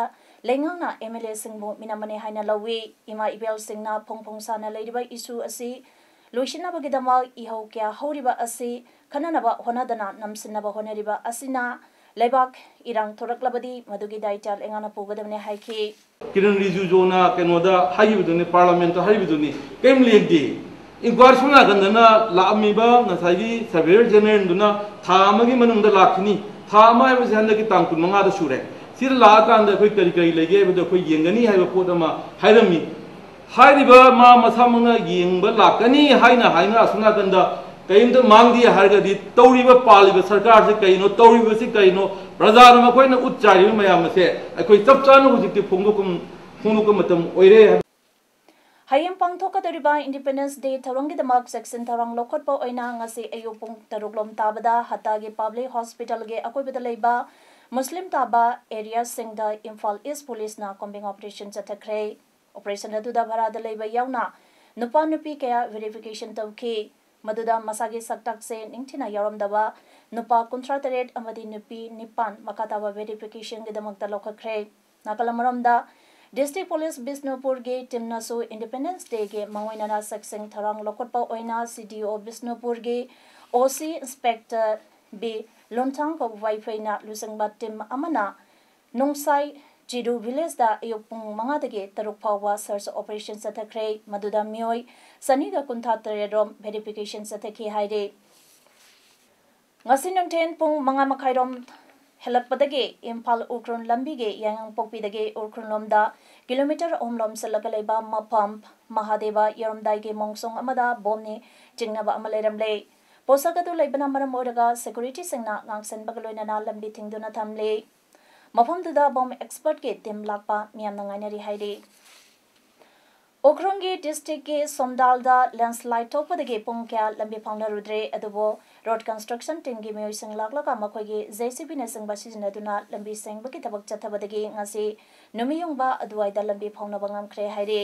ꯂꯩꯉꯥꯛꯅ ꯑꯦꯝ ꯑꯦꯜ ꯑꯦꯁꯤꯡꯕꯨ ꯃꯤꯅꯝꯕꯅꯤ ꯍꯥꯏꯅ ꯂꯧꯏ꯫ ꯏꯃꯥ ꯏꯕꯦꯜꯁꯤꯡꯅ ꯐꯣꯡ ꯐꯣꯡ ꯁꯥꯅ ꯂꯩꯔꯤꯕ ꯏꯁꯨ ꯑꯁꯤ ꯂꯣꯏꯁꯤꯟꯅꯕꯒꯤꯗꯃꯛ ꯏꯍꯧ ꯀꯌꯥ ꯍꯧꯔꯤꯕ ꯑꯁꯤ ꯈꯟꯅꯅꯕ ꯍꯣꯠꯅꯗꯅ ꯅꯝꯁꯤꯟꯅꯕ ꯍꯣꯠꯅꯔꯤꯕ ꯑꯁꯤꯅ ꯂꯩꯕꯥꯛ ꯏꯔꯥꯡ ꯊꯣꯔꯛꯂꯕꯗꯤ ꯃꯗꯨꯒꯤ ꯗꯥꯏꯇ ꯂꯩꯉꯥꯛꯅ ꯄꯨꯒꯗꯕꯅꯤ ꯍꯥꯏꯈꯤ꯫ ꯀꯤꯔꯟ ꯔꯤꯖꯤꯖꯨꯅ ꯀꯩꯅꯣꯗ ꯍꯥꯏꯈꯤꯕꯗꯨꯅꯤ, ꯄꯥꯔꯂꯥꯃꯦꯟꯠꯇ ꯍꯥꯏꯈꯤꯕꯗꯨꯅꯤ, ꯀꯔꯤꯝ ꯂꯦꯡꯗꯦ꯫ ꯏꯟꯀ꯭ꯋꯥꯏꯔꯤ ꯁꯣꯝ ꯅꯥꯀꯟꯗꯅ ꯂꯥꯛꯑꯝꯃꯤꯕ ꯉꯁꯥꯏꯒꯤ ꯁꯔꯚꯦꯌꯔ ꯖꯦꯅꯔꯦꯜꯗꯨꯅ ꯊꯥ ꯑꯃꯒꯤ ꯃꯅꯨꯡꯗ ꯂꯥꯛꯈꯤꯅꯤ, ꯊꯥ ꯑꯃ ꯍꯥꯏꯕꯁꯤ ꯍꯟꯗꯛꯀꯤ ꯇꯥꯡ ꯀꯨꯟꯃꯉꯥꯗ ꯁꯨꯔꯦ, ꯁꯤꯗ ꯂꯥꯛꯑꯀꯥꯟꯗ ꯑꯩꯈꯣꯏ ꯀꯔꯤ ꯀꯔꯤ ꯂꯩꯒꯦ ꯍꯥꯏꯕꯗꯣ ꯑꯩꯈꯣꯏ ꯌꯦꯡꯒꯅꯤ ꯍꯥꯏꯕ ꯄꯣꯠ ꯑꯃ ꯍꯥꯏꯔꯝꯃꯤ꯫ ꯍꯥꯏꯔꯤꯕ ꯃꯥ ꯃꯁꯥꯃꯛꯅ ꯌꯦꯡꯕ ꯂꯥꯛꯀꯅꯤ ꯍꯥꯏꯅ ꯍꯥꯏꯅ ꯑꯁꯣꯝ ꯅꯥꯀꯟꯗ ꯀꯔꯤꯝꯇ ꯃꯥꯡꯗꯦ ꯍꯥꯏꯔꯒꯗꯤ ꯇꯧꯔꯤꯕ ꯄꯥꯜꯂꯤꯕ ꯁꯔꯀꯥꯔꯁꯤ ꯀꯩꯅꯣ, ꯇꯧꯔꯤꯕꯁꯤ ꯀꯩꯅꯣ, ꯄ꯭ꯔꯖꯥꯅ ꯃꯈꯣꯏꯅ ꯎꯠ ꯆꯥꯏꯔꯤꯕ ꯃꯌꯥꯝ ꯑꯁꯦ ꯑꯩꯈꯣꯏ ꯆꯞ ꯆꯥꯅ ꯍꯧꯖꯤꯛꯇꯤ ꯐꯣꯡꯗꯣꯛꯄ ꯐꯣꯡꯗꯣꯛꯄ ꯃꯇꯝ ꯑꯣꯏꯔꯦ ꯍꯥꯏꯕ꯫ ꯍꯌꯦꯡ ꯄꯥꯡꯊꯣꯛꯀꯗꯧꯔꯤꯕ Independence Day ꯊꯧꯔꯝꯒꯤꯗꯃꯛ ꯆꯦꯛꯁꯤꯟ ꯊꯧꯔꯥꯡ ꯂꯧꯈꯠꯄ ꯑꯣꯏꯅ ꯉꯁꯤ ꯑꯌꯨꯛ ꯄꯨꯡ ꯇꯔꯨꯛ ꯂꯣꯝ ꯇꯥꯕꯗ ꯍꯠꯇꯥꯒꯤ Public Hospitalꯒꯤ ꯑꯀꯣꯏꯕꯗ ꯂꯩꯕ ꯃꯨꯁꯂꯤꯝ ꯇꯥꯕ areaꯁꯤꯡꯗ Imphal East Policeꯅ combing operation ꯆꯠꯊꯈ꯭ꯔꯦ꯫ Operation ꯑꯗꯨꯗ ꯚꯔꯥꯗ ꯂꯩꯕ ꯌꯥꯎꯅ ꯅꯨꯄꯥ ꯅꯨꯄꯤ ꯀꯌꯥ verification ꯇꯧꯈꯤ꯫ ꯃꯗꯨꯗ ꯃꯁꯥꯒꯤ ꯁꯛꯇꯥꯛꯁꯦ ꯅꯤꯡꯊꯤꯅ ꯌꯥꯎꯔꯝꯗꯕ ꯅꯨꯄꯥ ꯀꯨꯟꯊ꯭ꯔꯥ ꯇꯔꯦꯠ ꯑꯃꯗꯤ ꯅꯨꯄꯤ ꯅꯤꯄꯥꯟ ꯃꯈꯥ ꯇꯥꯕ verificationꯒꯤꯗꯃꯛꯇ ꯂꯧꯈꯠꯈ꯭ꯔꯦ꯫ ꯅꯥꯀꯜ ꯑꯃꯔꯣꯝꯗ, District Police ꯕꯤꯁꯅꯨꯄꯨꯔꯒꯤ teamꯅꯁꯨ Independence Dayꯒꯤ ꯃꯥꯡꯑꯣꯏꯅꯅ ꯆꯦꯛꯁꯤꯟ ꯊꯧꯔꯥꯡ ꯂꯧꯈꯠꯄ ꯑꯣꯏꯅ C D O ꯕꯤꯁꯅꯨꯄꯨꯔꯒꯤ O C Inspector B ꯂꯣꯟꯊꯥꯡꯈꯣꯛ ꯋꯥꯏꯐꯩꯅ ꯂꯨꯆꯤꯡꯕ team ꯑꯃꯅ ꯅꯣꯡꯁꯥꯏ ꯆꯤꯔꯨ villageꯗ ꯑꯌꯨꯛ ꯄꯨꯡ ꯃꯉꯥꯗꯒꯤ ꯇꯔꯨꯛ ꯐꯥꯎꯕ search operation ꯆꯠꯊꯈ꯭ꯔꯦ꯫ ꯃꯗꯨꯗ ꯃꯤꯑꯣꯏ ꯆꯅꯤꯒ ꯀꯨꯟꯊ꯭ꯔꯥ ꯇꯔꯦꯠ ꯔꯣꯝ verification ꯆꯠꯊꯈꯤ ꯍꯥꯏꯔꯤ꯫ ꯉꯁꯤ ꯅꯨꯡꯊꯤꯜ ꯄꯨꯡ ꯃꯉꯥ ꯃꯈꯥꯏꯔꯣꯝ ꯍꯦꯜꯂꯛꯄꯗꯒꯤ ꯏꯝꯐꯥꯜ ꯎꯈ꯭ꯔꯨꯜ ꯂꯝꯕꯤꯒꯤ ꯌꯥꯏꯉꯪꯄꯣꯛꯄꯤꯗꯒꯤ ꯎꯈ꯭ꯔꯨꯜ ꯂꯣꯝꯗ kilometre ꯑꯍꯨꯝ ꯂꯣꯝ ꯆꯠꯂꯒ ꯂꯩꯕ ꯃꯐꯝ ꯃꯍꯥꯗꯦꯕ ꯌꯧꯔꯝꯗꯥꯏꯒꯤ ꯃꯣꯡꯁꯣꯡ ꯑꯃꯗ ꯕꯣꯝꯅ ꯆꯤꯡꯅꯕ ꯑꯃ ꯂꯩꯔꯝꯂꯦ꯫ ꯄꯣꯠꯁꯛ ꯑꯗꯨ ꯂꯩꯕꯅ ꯃꯔꯝ ꯑꯣꯏꯔꯒ securityꯁꯤꯡꯅ ꯉꯥꯛꯁꯦꯟꯕꯒ ꯂꯣꯏꯅꯅ ꯂꯝꯕꯤ ꯊꯤꯡꯗꯨꯅ ꯊꯝꯂꯤ꯫ ꯃꯐꯝꯗꯨꯗ bomb expertꯀꯤ team ꯂꯥꯛꯄ ꯃꯤꯌꯥꯝꯅ ꯉꯥꯏꯅꯔꯤ ꯍꯥꯏꯔꯤ꯫ ꯎꯈ꯭ꯔꯨꯜꯒꯤ districtꯀꯤ ꯁꯣꯝꯗꯥꯜꯗ landslide ꯊꯣꯛꯄꯗꯒꯤ ꯄꯨꯡ ꯀꯌꯥ ꯂꯝꯕꯤ ꯐꯥꯎꯅꯔꯨꯗ꯭ꯔꯦ, ꯑꯗꯨꯕꯨ road construction teamꯒꯤ ꯃꯤꯑꯣꯏꯁꯤꯡ ꯂꯥꯛꯂꯒ ꯃꯈꯣꯏꯒꯤ JCBꯅꯆꯤꯡꯕ ꯁꯤꯖꯤꯟꯅꯗꯨꯅ ꯂꯝꯕꯤ ꯁꯦꯡꯕꯒꯤ ꯊꯕꯛ ꯆꯠꯊꯕꯗꯒꯤ ꯉꯁꯤ ꯅꯨꯃꯤꯠ ꯌꯨꯡꯕ ꯑꯗꯨꯋꯥꯏꯗ ꯂꯝꯕꯤ ꯐꯥꯎꯅꯕ ꯉꯝꯈ꯭ꯔꯦ ꯍꯥꯏꯔꯤ꯫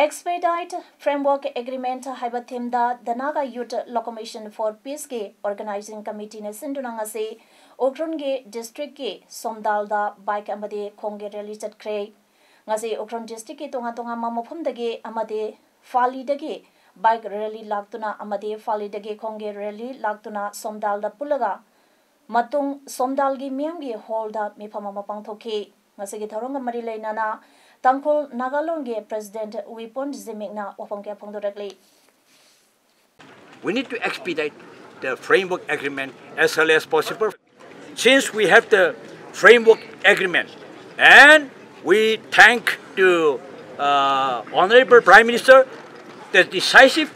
Expedite Framework Agreement ꯍꯥꯏꯕ themeꯗ The Naga Youth Locomotion for Peaceꯀꯤ organizing committeeꯅ ꯁꯤꯟꯗꯨꯅ ꯉꯁꯤ ꯎꯈ꯭ꯔꯨꯜꯒꯤ districtꯀꯤ ꯁꯣꯝꯗꯥꯜꯗ bike ꯑꯃꯗꯤ ꯈꯣꯡꯒꯤ rally ꯆꯠꯈ꯭ꯔꯦ꯫ ꯉꯁꯤ ꯎꯈ꯭ꯔꯨꯜ districtꯀꯤ ꯇꯣꯉꯥꯟ ꯇꯣꯉꯥꯟꯕ ꯃꯐꯝꯗꯒꯤ ꯑꯃꯗꯤ ꯐꯥꯂꯤꯗꯒꯤ bike rally ꯂꯥꯛꯇꯨꯅ ꯑꯃꯗꯤ ꯐꯥꯂꯤꯗꯒꯤ ꯈꯣꯡꯒꯤ rally ꯂꯥꯛꯇꯨꯅ ꯁꯣꯝꯗꯥꯜꯗ ꯄꯨꯜꯂꯒ ꯃꯇꯨꯡ ꯁꯣꯝꯗꯥꯜꯒꯤ ꯃꯤꯌꯥꯝꯒꯤ hallꯗ ꯃꯤꯐꯝ ꯑꯃ ꯄꯥꯡꯊꯣꯛꯈꯤ꯫ ꯉꯁꯤꯒꯤ ꯊꯧꯔꯝꯒ ꯃꯔꯤ ꯂꯩꯅꯅ ꯇꯥꯡꯈꯨꯜ ꯅꯥꯒꯥꯂꯣꯟꯒꯤ president ꯋꯤꯄꯣꯟ ꯖꯤꯃꯤꯛꯅ ꯋꯥꯐꯝ ꯀꯌꯥ ꯐꯣꯡꯗꯣꯔꯛꯂꯤ꯫ We need to expedite the framework agreement as early as possible. Since we have the framework agreement, and we thank to uh, Honorable Prime Minister, the decisive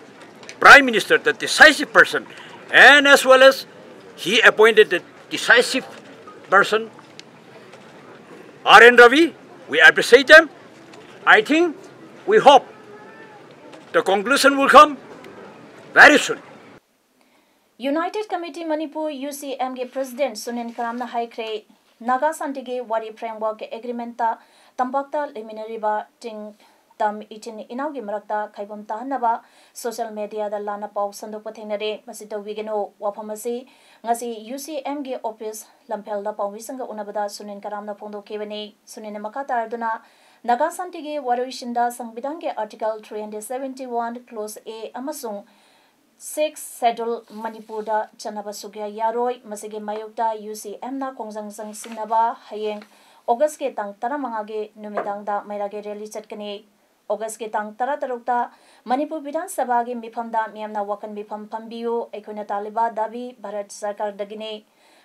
Prime Minister, the decisive person, and as well as he appointed the decisive person, R N Ravi. We appreciate them. I think, we hope the conclusion will come very soon. United Committee Manipur, U C M ꯒꯤ President Sunil ꯀꯔꯥꯝꯅ ꯍꯥꯏꯈ꯭ꯔꯦ, ꯅꯥꯒꯥ ꯁꯥꯟꯇꯤꯒꯤ ꯋꯥꯔꯤ Framework Agreement ꯇ ꯇꯝꯄꯥꯛꯇ ꯂꯩꯃꯤꯟꯅꯔꯤꯕ ꯆꯤꯡ ꯇꯝ ꯏꯆꯤꯟ ꯏꯅꯥꯎꯒꯤ ꯃꯔꯛꯇ ꯈꯥꯏꯕꯣꯝ ꯇꯥꯍꯟꯅꯕ social media ꯗ ꯂꯥꯟꯅ ꯄꯥꯎ ꯁꯟꯗꯣꯛꯄ ꯊꯦꯡꯅꯔꯦ꯫ ꯃꯁꯤ ꯇꯧꯕꯤꯒꯅꯨ꯫ ꯋꯥꯐꯝ ꯑꯁꯤ ꯉꯁꯤ U C M ꯒꯤ office ꯂꯝꯐꯦꯜꯗ ꯄꯥꯎꯃꯤꯁꯤꯡꯒ ꯎꯅꯕꯗ ꯁꯨꯅꯤꯜ ꯀꯔꯥꯝꯅ ꯐꯣꯡꯗꯣꯛꯈꯤꯕꯅꯤ꯫ ꯁꯨꯅꯤꯜꯅ ꯃꯈꯥ ꯇꯥꯔꯗꯨꯅ ꯅꯥꯒꯥ ꯁꯥꯟꯇꯤꯒꯤ ꯋꯥꯔꯣꯏꯁꯤꯟꯗ ꯁꯪꯕꯤꯙꯥꯟꯒꯤ Article three hundred seventy one Clause A ꯑꯃꯁꯨꯡ Sixth Schedule ꯃꯅꯤꯄꯨꯔꯗ ꯆꯠꯅꯕ ꯁꯨꯛꯌꯥ ꯌꯥꯔꯣꯏ꯫ ꯃꯁꯤꯒꯤ ꯃꯥꯌꯣꯛꯇ U C M ꯅ ꯈꯣꯡꯖꯪ ꯆꯪꯁꯤꯟꯅꯕ ꯍꯌꯦꯡ August ꯀꯤ ꯇꯥꯡ ꯇꯔꯥꯃꯉꯥꯒꯤ ꯅꯨꯃꯤꯗꯥꯡꯗ ꯃꯩꯔꯥꯒꯤ rally ꯆꯠꯀꯅꯤ꯫ August ꯀꯤ ꯇꯥꯡ ꯇꯔꯥꯇꯔꯨꯛꯇ ꯃꯅꯤꯄꯨꯔ ꯕꯤꯙꯥꯟ ꯁꯚꯥꯒꯤ ꯃꯤꯐꯝꯗ ꯃꯤꯌꯥꯝꯅ ꯋꯥꯀꯟ ꯃꯤꯐꯝ ꯐꯝꯕꯤꯌꯨ꯫ ꯑꯩꯈꯣꯏꯅ ꯇꯥꯜꯂꯤꯕ ꯗꯥꯕꯤ ꯚꯥꯔꯠ ꯁꯔꯀꯥꯔꯗꯒꯤꯅꯤ꯫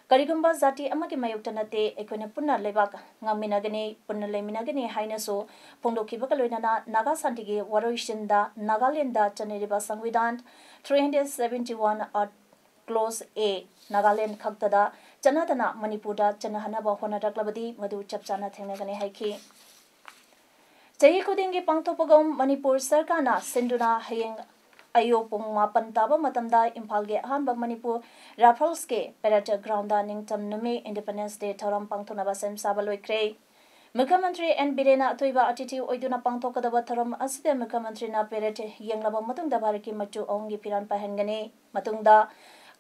ꯀꯔꯤꯒꯨꯝꯕ ꯖꯥꯇꯤ ꯑꯃꯒꯤ ꯃꯥꯌꯣꯛꯇ ꯅꯠꯇꯦ, ꯑꯩꯈꯣꯏꯅ ꯄꯨꯟꯅ ꯂꯩꯕꯥꯛ ꯉꯥꯛꯃꯤꯟꯅꯒꯅꯤ, ꯄꯨꯟꯅ ꯂꯩꯃꯤꯟꯅꯒꯅꯤ ꯍꯥꯏꯅꯁꯨ ꯐꯣꯡꯗꯣꯛꯈꯤꯕꯒ ꯂꯣꯏꯅꯅ ꯅꯥꯒꯥ ꯁꯥꯟꯇꯤꯒꯤ ꯋꯥꯔꯣꯏꯁꯤꯟꯗ ꯅꯥꯒꯥꯂꯦꯟꯗ ꯆꯠꯅꯔꯤꯕ ꯁꯪꯕꯤꯙꯥꯟ three hundred seventy one Art Clause A Nagaland ꯈꯛꯇꯗ ꯆꯠꯅꯗꯅ ꯃꯅꯤꯄꯨꯔꯗ ꯆꯠꯅꯍꯟꯅꯕ ꯍꯣꯠꯅꯔꯛꯂꯕꯗꯤ ꯃꯗꯨ ꯆꯞ ꯆꯥꯅ ꯊꯦꯡꯅꯒꯅꯤ ꯍꯥꯏꯈꯤ꯫ ꯆꯍꯤ ꯈꯨꯗꯤꯡꯒꯤ ꯄꯥꯡꯊꯣꯛꯄꯒꯨꯝ ꯃꯅꯤꯄꯨꯔ ꯁꯔꯀꯥꯔꯅ ꯁꯤꯟꯗꯨꯅ ꯍꯌꯦꯡ ꯑꯌꯨꯛ ꯄꯨꯡ ꯃꯥꯄꯟ ꯇꯥꯕ ꯃꯇꯝꯗ ꯏꯝꯐꯥꯜꯒꯤ ꯑꯍꯥꯟꯕ ꯃꯅꯤꯄꯨꯔ Riflesꯀꯤ parade groundꯗ ꯅꯤꯡꯇꯝ ꯅꯨꯃꯤꯠ Independence Day ꯊꯧꯔꯝ ꯄꯥꯡꯊꯣꯛꯅꯕ ꯁꯦꯝ ꯁꯥꯕ ꯂꯣꯏꯈ꯭ꯔꯦ꯫ ꯃꯨꯈ꯭ꯌ ꯃꯟꯇ꯭ꯔꯤ ꯑꯦꯟ ꯕꯤꯔꯦꯟꯅ ꯑꯊꯣꯏꯕ ꯑꯇꯤꯊꯤ ꯑꯣꯏꯗꯨꯅ ꯄꯥꯡꯊꯣꯛꯀꯗꯕ ꯊꯧꯔꯝ ꯑꯁꯤꯗ ꯃꯨꯈ꯭ꯌ ꯃꯟꯇ꯭ꯔꯤꯅ parade ꯌꯦꯡꯂꯕ ꯃꯇꯨꯡꯗ ꯚꯥꯔꯠꯀꯤ ꯃꯆꯨ ꯑꯍꯨꯝꯒꯤ ꯐꯤꯔꯥꯜ ꯄꯥꯏꯍꯟꯒꯅꯤ꯫ ꯃꯇꯨꯡꯗ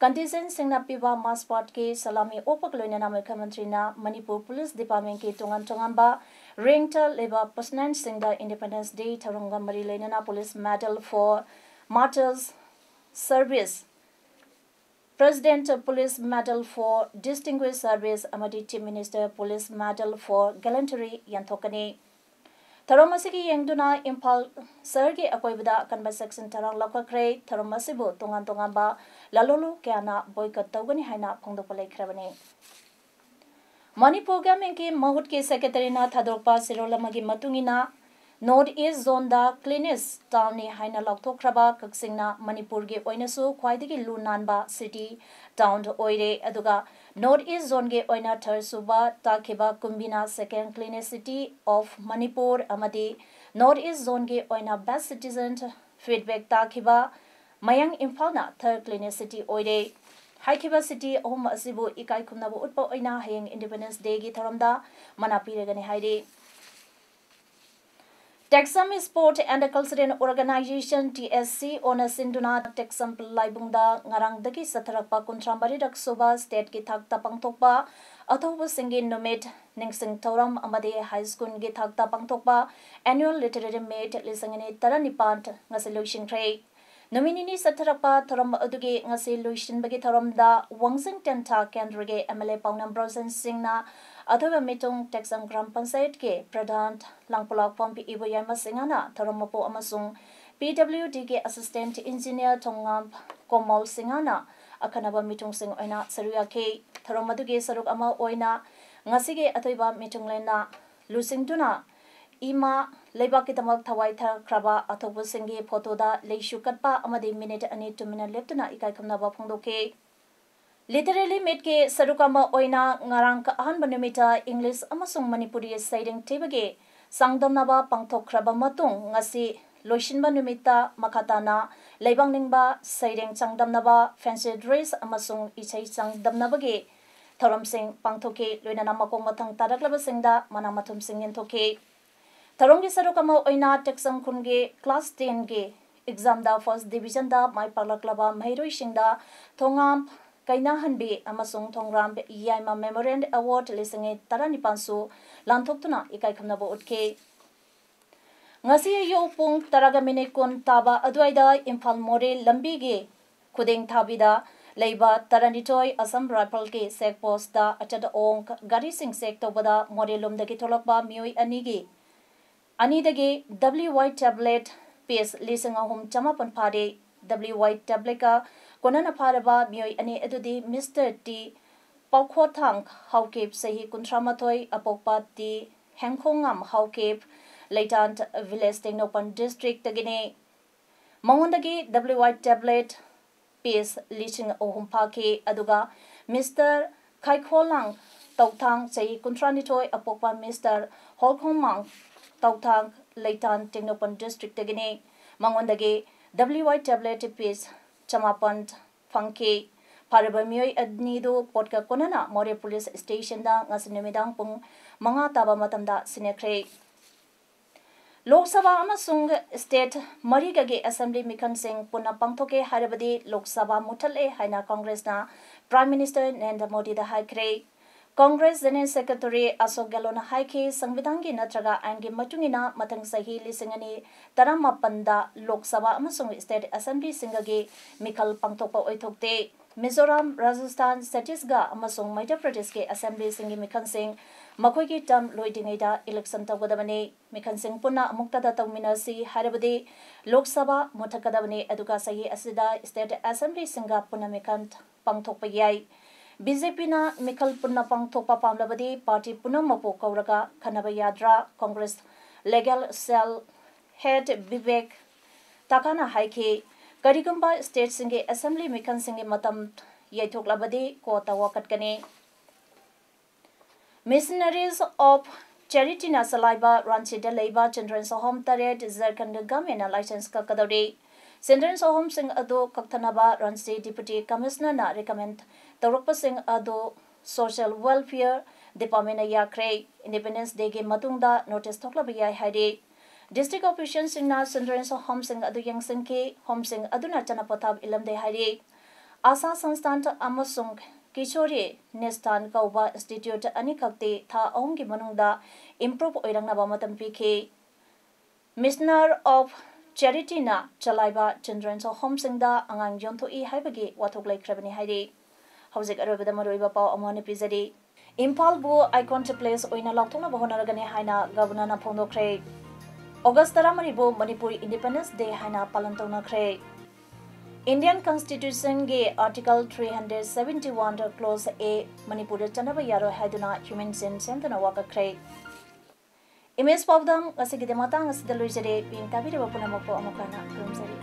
contingentꯁꯤꯡꯅ ꯄꯤꯕ march pastꯀꯤ ꯁꯂꯥꯃꯤ ꯑꯣꯛꯄꯒ ꯂꯣꯏꯅꯅ ꯃꯨꯈ꯭ꯌ ꯃꯟꯇ꯭ꯔꯤꯅ ꯃꯅꯤꯄꯨꯔ Police Departmentꯀꯤ ꯇꯣꯉꯥꯟ ꯇꯣꯉꯥꯟꯕ rankꯇ ꯂꯩꯕ personnelꯁꯤꯡꯗ Independence Day ꯊꯧꯔꯝꯒ ꯃꯔꯤ ꯂꯩꯅꯅ Police Medal for Martyrs Service, President Police Medal for Distinguished Service ꯑꯃꯗꯤ Chief Minister Police Medal for Gallantry ꯌꯦꯟꯊꯣꯛꯀꯅꯤ꯫ ꯊꯧꯔꯝ ꯑꯁꯤꯒꯤ ꯌꯦꯡꯗꯨꯅ ꯏꯝꯐꯥꯜ ꯁꯍꯔꯒꯤ ꯑꯀꯣꯏꯕꯗ ꯑꯀꯟꯕ ꯆꯦꯛꯁꯤꯟ ꯊꯧꯔꯥꯡ ꯂꯧꯈꯠꯈ꯭ꯔꯦ꯫ ꯊꯧꯔꯝ ꯑꯁꯤꯕꯨ ꯇꯣꯉꯥꯟ ꯇꯣꯉꯥꯟꯕ ꯂꯥꯂꯣꯡꯂꯨ ꯀꯌꯥꯅ boycott ꯇꯧꯒꯅꯤ ꯍꯥꯏꯅ ꯐꯣꯡꯗꯣꯛꯄ ꯂꯩꯈ꯭ꯔꯕꯅꯤ꯫ ꯃꯅꯤꯄꯨꯔ ꯒꯚꯔꯟꯃꯦꯟꯠꯀꯤ ꯃꯍꯨꯠꯀꯤ ꯁꯦꯀ꯭ꯔꯦꯇꯔꯤꯅ ꯊꯥꯗꯣꯔꯛꯄ ꯆꯦꯔꯣꯜ ꯑꯃꯒꯤ ꯃꯇꯨꯡ ꯏꯟꯅ, North East Zoneꯗ cleanest townꯅꯤ ꯍꯥꯏꯅ ꯂꯥꯎꯊꯣꯛꯈ꯭ꯔꯕ ꯀꯛꯆꯤꯡꯅ ꯃꯅꯤꯄꯨꯔꯒꯤ ꯑꯣꯏꯅꯁꯨ ꯈ꯭ꯋꯥꯏꯗꯒꯤ ꯂꯨ ꯅꯥꯟꯕ city town ꯑꯣꯏꯔꯦ꯫ ꯑꯗꯨꯒ North East Zoneꯒꯤ ꯑꯣꯏꯅ third ꯁꯨꯕ ꯇꯥꯈꯤꯕ ꯀꯨꯝꯕꯤꯅ second cleanest city of Manipur ꯑꯃꯗꯤ North East Zoneꯒꯤ ꯑꯣꯏꯅ best citizen feedback ꯇꯥꯈꯤꯕ ꯃꯌꯥꯡ ꯏꯝꯐꯥꯜꯅ third cleanest city ꯑꯣꯏꯔꯦ꯫ ꯍꯥꯏꯈꯤꯕ city ꯑꯍꯨꯝ ꯑꯁꯤꯕꯨ ꯏꯀꯥꯏ ꯈꯨꯝꯅꯕ ꯎꯠꯄ ꯑꯣꯏꯅ ꯍꯌꯦꯡ Independence Dayꯒꯤ ꯊꯧꯔꯝꯗ ꯃꯅꯥ ꯄꯤꯔꯒꯅꯤ ꯍꯥꯏꯔꯤ꯫ Taxam Sport and Cultural Organization, T S C, ꯑꯣꯅ ꯁꯤꯟꯗꯨꯅ Taxam ꯂꯥꯏꯕꯨꯡꯗ ꯉꯔꯥꯡꯗꯒꯤ ꯆꯠꯊꯔꯛꯄ ꯀꯨꯟꯊ꯭ꯔꯥ ꯃꯔꯤꯔꯛ ꯁꯨꯕ stateꯀꯤ ꯊꯥꯛꯇ ꯄꯥꯡꯊꯣꯛꯄ ꯑꯊꯧꯕꯁꯤꯡꯒꯤ ꯅꯨꯃꯤꯠ ꯅꯤꯡꯁꯤꯡ ꯊꯧꯔꯝ ꯑꯃꯗꯤ high schoolꯒꯤ ꯊꯥꯛꯇ ꯄꯥꯡꯊꯣꯛꯄ annual literary meet ꯂꯤꯁꯤꯡ ꯑꯅꯤ ꯇꯔꯥꯅꯤꯄꯥꯟ ꯉꯁꯤ ꯂꯣꯏꯁꯤꯟꯈ꯭ꯔꯦ꯫ ꯅꯨꯃꯤꯠ ꯅꯤꯅꯤ ꯆꯠꯊꯔꯛꯄ ꯊꯧꯔꯝ ꯑꯗꯨꯒꯤ ꯉꯁꯤ ꯂꯣꯏꯁꯤꯟꯕꯒꯤ ꯊꯧꯔꯝꯗ ꯋꯥꯡꯖꯤꯡ ꯇꯦꯟꯊꯥ ꯀꯦꯟꯗ꯭ꯔꯒꯤ M L A ꯄꯥꯎꯅꯝ ꯕ꯭ꯔꯣꯖꯦꯟ ꯁꯤꯡꯅ ꯑꯊꯣꯏꯕ ꯃꯤꯊꯨꯡ ꯇꯦꯛꯆꯝ ꯒ꯭ꯔꯥꯝ ꯄꯟꯆꯥꯌꯠꯀꯤ ꯄ꯭ꯔꯙꯥꯟ ꯂꯥꯡꯄꯣꯂꯥꯛ ꯄꯥꯝꯕꯤ ꯏꯕꯣꯌꯥꯏꯃ ꯁꯤꯡꯍꯅ ꯊꯧꯔꯝ ꯃꯄꯨ ꯑꯃꯁꯨꯡ P W Dꯒꯤ assistant engineer ꯊꯣꯡꯉꯥꯝ ꯀꯣꯃꯜ ꯁꯤꯡꯍꯅ ꯑꯈꯟꯅꯕ ꯃꯤꯊꯨꯡꯁꯤꯡ ꯑꯣꯏꯅ ꯁꯔꯨꯛ ꯌꯥꯈꯤ꯫ ꯊꯧꯔꯝ ꯑꯗꯨꯒꯤ ꯁꯔꯨꯛ ꯑꯃ ꯑꯣꯏꯅ ꯉꯁꯤꯒꯤ ꯑꯊꯣꯏꯕ ꯃꯤꯊꯨꯡꯂꯦꯟꯅ ꯂꯨꯆꯤꯡꯗꯨꯅ ꯏꯃꯥ ꯂꯩꯕꯥꯛꯀꯤꯗꯃꯛ ꯊꯋꯥꯏ ꯊꯥꯈ꯭ꯔꯕ ꯑꯊꯧꯕꯁꯤꯡꯒꯤ ꯐꯣꯇꯣꯗ ꯂꯩꯁꯨ ꯀꯠꯄ ꯑꯃꯗꯤ ꯃꯤꯅꯤꯠ ꯑꯅꯤ ꯇꯨꯃꯤꯟꯅ ꯂꯦꯞꯇꯨꯅ ꯏꯀꯥꯏ ꯈꯨꯝꯅꯕ ꯐꯣꯡꯗꯣꯛꯈꯤ꯫ Literary meetꯀꯤ ꯁꯔꯨꯛ ꯑꯃ ꯑꯣꯏꯅ ꯉꯔꯥꯡ ꯑꯍꯥꯟꯕ ꯅꯨꯃꯤꯠꯇ English ꯑꯃꯁꯨꯡ ꯃꯅꯤꯄꯨꯔꯤ ꯁꯩꯔꯦꯡ ꯊꯤꯕꯒꯤ ꯆꯥꯡꯗꯝꯅꯕ ꯄꯥꯡꯊꯣꯛꯈ꯭ꯔꯕ ꯃꯇꯨꯡ ꯉꯁꯤ ꯂꯣꯏꯁꯤꯟꯕ ꯅꯨꯃꯤꯠꯇ ꯃꯈꯥ ꯇꯥꯅ ꯂꯩꯕꯥꯛ ꯅꯤꯡꯕ ꯁꯩꯔꯦꯡ ꯆꯥꯡꯗꯝꯅꯕ, fancy dress ꯑꯃꯁꯨꯡ ꯏꯁꯩ ꯆꯥꯡꯗꯝꯅꯕꯒꯤ ꯊꯧꯔꯝꯁꯤꯡ ꯄꯥꯡꯊꯣꯛꯈꯤ꯫ ꯂꯣꯏꯅꯅ ꯃꯈꯣꯡ ꯃꯊꯪ ꯇꯥꯔꯛꯂꯕꯁꯤꯡꯗ ꯃꯅꯥ ꯃꯊꯨꯝꯁꯤꯡ ꯌꯦꯟꯊꯣꯛꯈꯤ꯫ ꯊꯧꯔꯝꯒꯤ ꯁꯔꯨꯛ ꯑꯃ ꯑꯣꯏꯅ ꯇꯦꯛꯆꯝ ꯈꯨꯟꯒꯤ class tenꯒꯤ examꯗ first divisionꯗ ꯃꯥꯏ ꯄꯥꯛꯂꯛꯂꯕ ꯃꯍꯩꯔꯣꯏꯁꯤꯡꯗ ꯊꯣꯉꯥꯝ ꯀꯩꯅꯥꯍꯟꯕꯤ ꯑꯃꯁꯨꯡ ꯊꯣꯡꯒ꯭ꯔꯥꯝ ꯌꯥꯏꯃ Memorial Award ꯂꯤꯁꯤꯡ ꯑꯅꯤ ꯇꯔꯥꯅꯤꯄꯥꯟꯁꯨ ꯂꯥꯟꯊꯣꯛꯇꯨꯅ ꯏꯀꯥꯏ ꯈꯨꯝꯅꯕ ꯎꯠꯈꯤ꯫ ꯉꯁꯤ ꯑꯌꯨꯛ ꯄꯨꯡ ꯇꯔꯥꯒ ꯃꯤꯅꯤꯠ ꯀꯨꯟ ꯇꯥꯕ ꯑꯗꯨꯋꯥꯏꯗ ꯏꯝꯐꯥꯜ ꯃꯣꯔꯦ ꯂꯝꯕꯤꯒꯤ ꯈꯨꯗꯦꯡ ꯊꯥꯕꯤꯗ ꯂꯩꯕ ꯇꯔꯥꯅꯤꯊꯣꯏ Assam Riflesꯀꯤ check postꯇ ꯑꯆꯠ ꯑꯣꯡ ꯒꯥꯔꯤꯁꯤꯡ check ꯇꯧꯕꯗ ꯃꯣꯔꯦ ꯂꯣꯝꯗꯒꯤ ꯊꯣꯛꯂꯛꯄ ꯃꯤꯑꯣꯏ ꯑꯅꯤꯒꯤ, ꯑꯅꯤꯗꯒꯤ W Y tablet piece ꯂꯤꯁꯤꯡ ꯑꯍꯨꯝ ꯆꯃꯥꯄꯟ ꯐꯥꯔꯦ꯫ W Y tabletꯀ ꯀꯣꯟꯅꯅ ꯐꯥꯔꯕ ꯃꯤꯑꯣꯏ ꯑꯅꯤ ꯑꯗꯨꯗꯤ Mister T ꯄꯥꯎꯈꯣꯊꯥꯡ ꯍꯥꯎꯀꯤꯞ, ꯆꯍꯤ ꯀꯨꯟꯊ꯭ꯔꯥ ꯃꯥꯊꯣꯏ, ꯑꯄꯣꯛꯄ T ꯍꯦꯡꯈꯣꯡꯉꯥꯝ ꯍꯥꯎꯀꯤꯞ, ꯂꯩꯇꯥꯟ ꯚꯤꯂꯦꯖ, ꯇꯦꯡꯅꯧꯄꯜ ꯗꯤꯁꯇ꯭ꯔꯤꯛꯇꯒꯤꯅꯤ꯫ ꯃꯉꯣꯟꯗꯒꯤ W I tablet piece ꯂꯤꯁꯤꯡ ꯑꯍꯨꯝ ꯐꯥꯈꯤ꯫ ꯑꯗꯨꯒ ꯃꯤꯁꯇꯔ ꯈꯥꯏꯈꯣꯂꯥꯡ ꯇꯧꯊꯥꯡ, ꯆꯍꯤ ꯀꯨꯟꯊ꯭ꯔꯥꯅꯤꯊꯣꯏ ꯑꯄꯣꯛꯄ ꯃꯤꯁꯇꯔ ꯍꯣꯜꯈꯣꯡꯃꯥꯡ ꯇꯧꯊꯥꯡ, ꯂꯩꯇꯥꯟ ꯇꯦꯡꯅꯧꯄꯜ ꯗꯤꯁꯇ꯭ꯔꯤꯛꯇꯒꯤꯅꯤ꯫ ꯃꯉꯣꯟꯗꯒꯤ W I tablet piece ꯆꯃꯥꯄꯟ ꯐꯪꯈꯤ꯫ ꯐꯥꯔꯕ ꯃꯤꯑꯣꯏ ꯑꯅꯤꯗꯨ ꯄꯣꯠꯀ ꯀꯣꯟꯅꯅ ꯃꯣꯔꯦ ꯄꯨꯂꯤꯁ ꯁ꯭ꯇꯦꯁꯟꯗ ꯉꯁꯤ ꯅꯨꯃꯤꯗꯥꯡ ꯄꯨꯡ ꯃꯉꯥ ꯇꯥꯕ ꯃꯇꯝꯗ ꯁꯤꯟꯅꯈ꯭ꯔꯦ꯫ ꯂꯣꯛ ꯁꯚꯥ ꯑꯃꯁꯨꯡ ꯁ꯭ꯇꯦꯠ ꯃꯔꯤꯒꯒꯤ ꯑꯦꯁꯦꯝꯕ꯭ꯂꯤ ꯃꯤꯈꯜꯁꯤꯡ ꯄꯨꯟꯅ ꯄꯥꯡꯊꯣꯛꯀꯦ ꯍꯥꯏꯔꯕꯗꯤ ꯂꯣꯛ ꯁꯚꯥ ꯃꯨꯠꯊꯠꯂꯦ ꯍꯥꯏꯅ ꯀꯪꯒ꯭ꯔꯦꯁꯅ ꯄ꯭ꯔꯥꯏꯝ ꯃꯤꯅꯤꯁꯇꯔ ꯅꯔꯦꯟꯗ꯭ꯔ ꯃꯣꯗꯤꯗ ꯍꯥꯏꯈ꯭ꯔꯦ꯫ ꯀꯪꯒ꯭ꯔꯦꯁ ꯖꯦꯅꯔꯦꯜ ꯁꯦꯀ꯭ꯔꯦꯇꯔꯤ ꯑꯁꯣꯛ ꯒꯦꯍꯂꯣꯠꯅ ꯍꯥꯏꯈꯤ, ꯁꯪꯕꯤꯙꯥꯟꯒꯤ ꯅꯠꯇ꯭ꯔꯒ ꯑꯥꯏꯟꯒꯤ ꯃꯇꯨꯡ ꯏꯟꯅ ꯃꯊꯪ ꯆꯍꯤ ꯂꯤꯁꯤꯡ ꯑꯅꯤ ꯇꯔꯥꯃꯥꯄꯟꯗ ꯂꯣꯛ ꯁꯚꯥ ꯑꯃꯁꯨꯡ ꯁ꯭ꯇꯦꯠ ꯑꯦꯁꯦꯝꯕ꯭ꯂꯤꯁꯤꯡꯒꯒꯤ ꯃꯤꯈꯜ ꯄꯥꯡꯊꯣꯛꯄ ꯑꯣꯏꯊꯣꯛꯇꯦ꯫ ꯃꯤꯖꯣꯔꯥꯝ, ꯔꯥꯖꯁꯊꯥꯟ, ꯆꯇꯤꯁꯒ ꯑꯃꯁꯨꯡ ꯃꯙ꯭ꯌ ꯄ꯭ꯔꯗꯦꯁꯀꯤ ꯑꯦꯁꯦꯝꯕ꯭ꯂꯤꯁꯤꯡꯒꯤ ꯃꯤꯈꯜꯁꯤꯡ ꯃꯈꯣꯏꯒꯤ ꯇꯔꯝ ꯂꯣꯏꯗ꯭ꯔꯤꯉꯩꯗ ꯏꯂꯦꯛꯁꯟ ꯇꯧꯒꯗꯕꯅꯤ꯫ ꯃꯤꯈꯜꯁꯤꯡ ꯄꯨꯟꯅ ꯑꯃꯨꯛꯇꯗ ꯇꯧꯃꯤꯟꯅꯁꯤ ꯍꯥꯏꯔꯕꯗꯤ ꯂꯣꯛ ꯁꯚꯥ ꯃꯨꯠꯊꯠꯀꯗꯕꯅꯤ, ꯑꯗꯨꯒ ꯆꯍꯤ ꯑꯁꯤꯗ ꯁ꯭ꯇꯦꯠ ꯑꯦꯁꯦꯝꯕ꯭ꯂꯤꯁꯤꯡꯒ ꯄꯨꯟꯅ ꯃꯤꯈꯜ ꯄꯥꯡꯊꯣꯛꯄ ꯌꯥꯏ꯫ ꯕꯤ ꯖꯦ ꯄꯤꯅ ꯃꯤꯈꯜ ꯄꯨꯟꯅ ꯄꯥꯡꯊꯣꯛꯄ ꯄꯥꯝꯂꯕꯗꯤ ꯄꯥꯔꯇꯤ ꯄꯨꯝꯅꯃꯛꯄꯨ ꯀꯧꯔꯒ ꯈꯟꯅꯕ ꯌꯥꯗ꯭ꯔꯥ? ꯀꯪꯒ꯭ꯔꯦꯁ ꯂꯤꯒꯦꯜ ꯁꯦꯜ ꯍꯦꯗ ꯕꯤꯕꯦꯛ ꯇꯥꯀꯥꯅ ꯍꯥꯏꯈꯤ, ꯀꯔꯤꯒꯨꯝꯕ ꯁ꯭ꯇꯦꯠꯁꯤꯡꯒꯤ ꯑꯦꯁꯦꯝꯕ꯭ꯂꯤ ꯃꯤꯈꯜꯁꯤꯡꯒꯤ ꯃꯇꯝ ꯌꯩꯊꯣꯛꯂꯕꯗꯤ ꯀꯣꯔꯠꯇ ꯋꯥꯀꯠꯀꯅꯤ꯫ Missionaries of Charityꯅ ꯆꯂꯥꯏꯕ ꯔꯥꯟꯆꯤꯗ ꯂꯩꯕ Children's Home ꯇꯔꯦꯠ ꯖꯔꯈꯟꯗ ꯒꯚꯔꯟꯃꯦꯟꯠꯅ ꯂꯥꯏꯁꯦꯟꯁ ꯀꯛꯀꯗꯧꯔꯤ꯫ Children's Homeꯁꯤꯡ ꯑꯗꯨ ꯀꯛꯊꯅꯕ ꯔꯥꯟꯆꯤ Deputy Commissionerꯅ recommend ꯇꯧꯔꯛꯄꯁꯤꯡ ꯑꯗꯨ Social Welfare Departmentꯅ ꯌꯥꯈ꯭ꯔꯦ꯫ Independence Dayꯒꯤ ꯃꯇꯨꯡꯗ notice ꯊꯣꯛꯂꯕ ꯌꯥꯏ ꯍꯥꯏꯔꯤ꯫ District officialꯁꯤꯡꯅ Children's Homeꯁꯤꯡ ꯑꯗꯨ ꯌꯦꯡꯁꯤꯟꯈꯤ꯫ Homeꯁꯤꯡ ꯑꯗꯨꯅ ꯆꯠꯅ ꯄꯊꯥꯞ ꯏꯜꯂꯝꯗꯦ ꯍꯥꯏꯔꯤ꯫ ꯑꯥꯁꯥ ꯁꯪꯁꯊꯥꯟ ꯑꯃꯁꯨꯡ ꯀꯤꯁꯣꯔꯤ ꯅꯤꯁꯊꯥꯟ ꯀꯧꯕ institute ꯑꯅꯤꯈꯛꯇꯤ ꯊꯥ ꯑꯍꯨꯝꯒꯤ ꯃꯅꯨꯡꯗ improve ꯑꯣꯏꯔꯛꯅꯕ ꯃꯇꯝ ꯄꯤꯈꯤ꯫ Missionaries of Charityꯅ ꯆꯂꯥꯏꯕ Children's Homeꯁꯤꯡꯗ ꯑꯉꯥꯡ ꯌꯣꯟꯊꯣꯛꯏ ꯍꯥꯏꯕꯒꯤ ꯋꯥꯊꯣꯛ ꯂꯩꯈ꯭ꯔꯕꯅꯤ ꯍꯥꯏꯔꯤ꯫ ꯍꯧꯖꯤꯛ ꯑꯔꯣꯏꯕꯗ ꯃꯔꯨꯑꯣꯏꯕ ꯄꯥꯎ ꯑꯃꯨꯛ ꯍꯟꯅ ꯄꯤꯖꯔꯤ꯫ ꯏꯝꯐꯥꯜꯕꯨ iconic place ꯑꯣꯏꯅ ꯂꯥꯎꯊꯣꯛꯅꯕ ꯍꯣꯠꯅꯔꯒꯅꯤ ꯍꯥꯏꯅ Governorꯅ ꯐꯣꯡꯗꯣꯛꯈ꯭ꯔꯦ꯫ August ꯇꯔꯥꯃꯔꯤꯕꯨ ꯃꯅꯤꯄꯨꯔ Independence Day ꯍꯥꯏꯅ ꯄꯥꯂꯟ ꯇꯧꯅꯈ꯭ꯔꯦ꯫ Indian Constitutionꯒꯤ Article three hundred seventy one clause A ꯃꯅꯤꯄꯨꯔꯗ ꯆꯠꯅꯕ ꯌꯥꯔꯣꯏ ꯍꯥꯏꯗꯨꯅ human chain ꯁꯦꯝꯗꯨꯅ ꯋꯥꯀꯠꯈ꯭ꯔꯦ꯫ ꯑꯦꯝ ꯑꯦꯁ ꯄꯥꯎꯗꯝ ꯉꯁꯤꯒꯤꯗꯃꯛ ꯃꯇꯥꯡ ꯑꯁꯤꯗ ꯂꯣꯏꯖꯔꯦ꯫ ꯌꯦꯡ ꯇꯥꯕꯤꯔꯤꯕ ꯄꯨꯝꯅꯃꯛꯄꯨ ꯑꯃꯨꯛ ꯍꯟꯅ ꯈꯨꯔꯨꯝꯖꯔꯤ꯫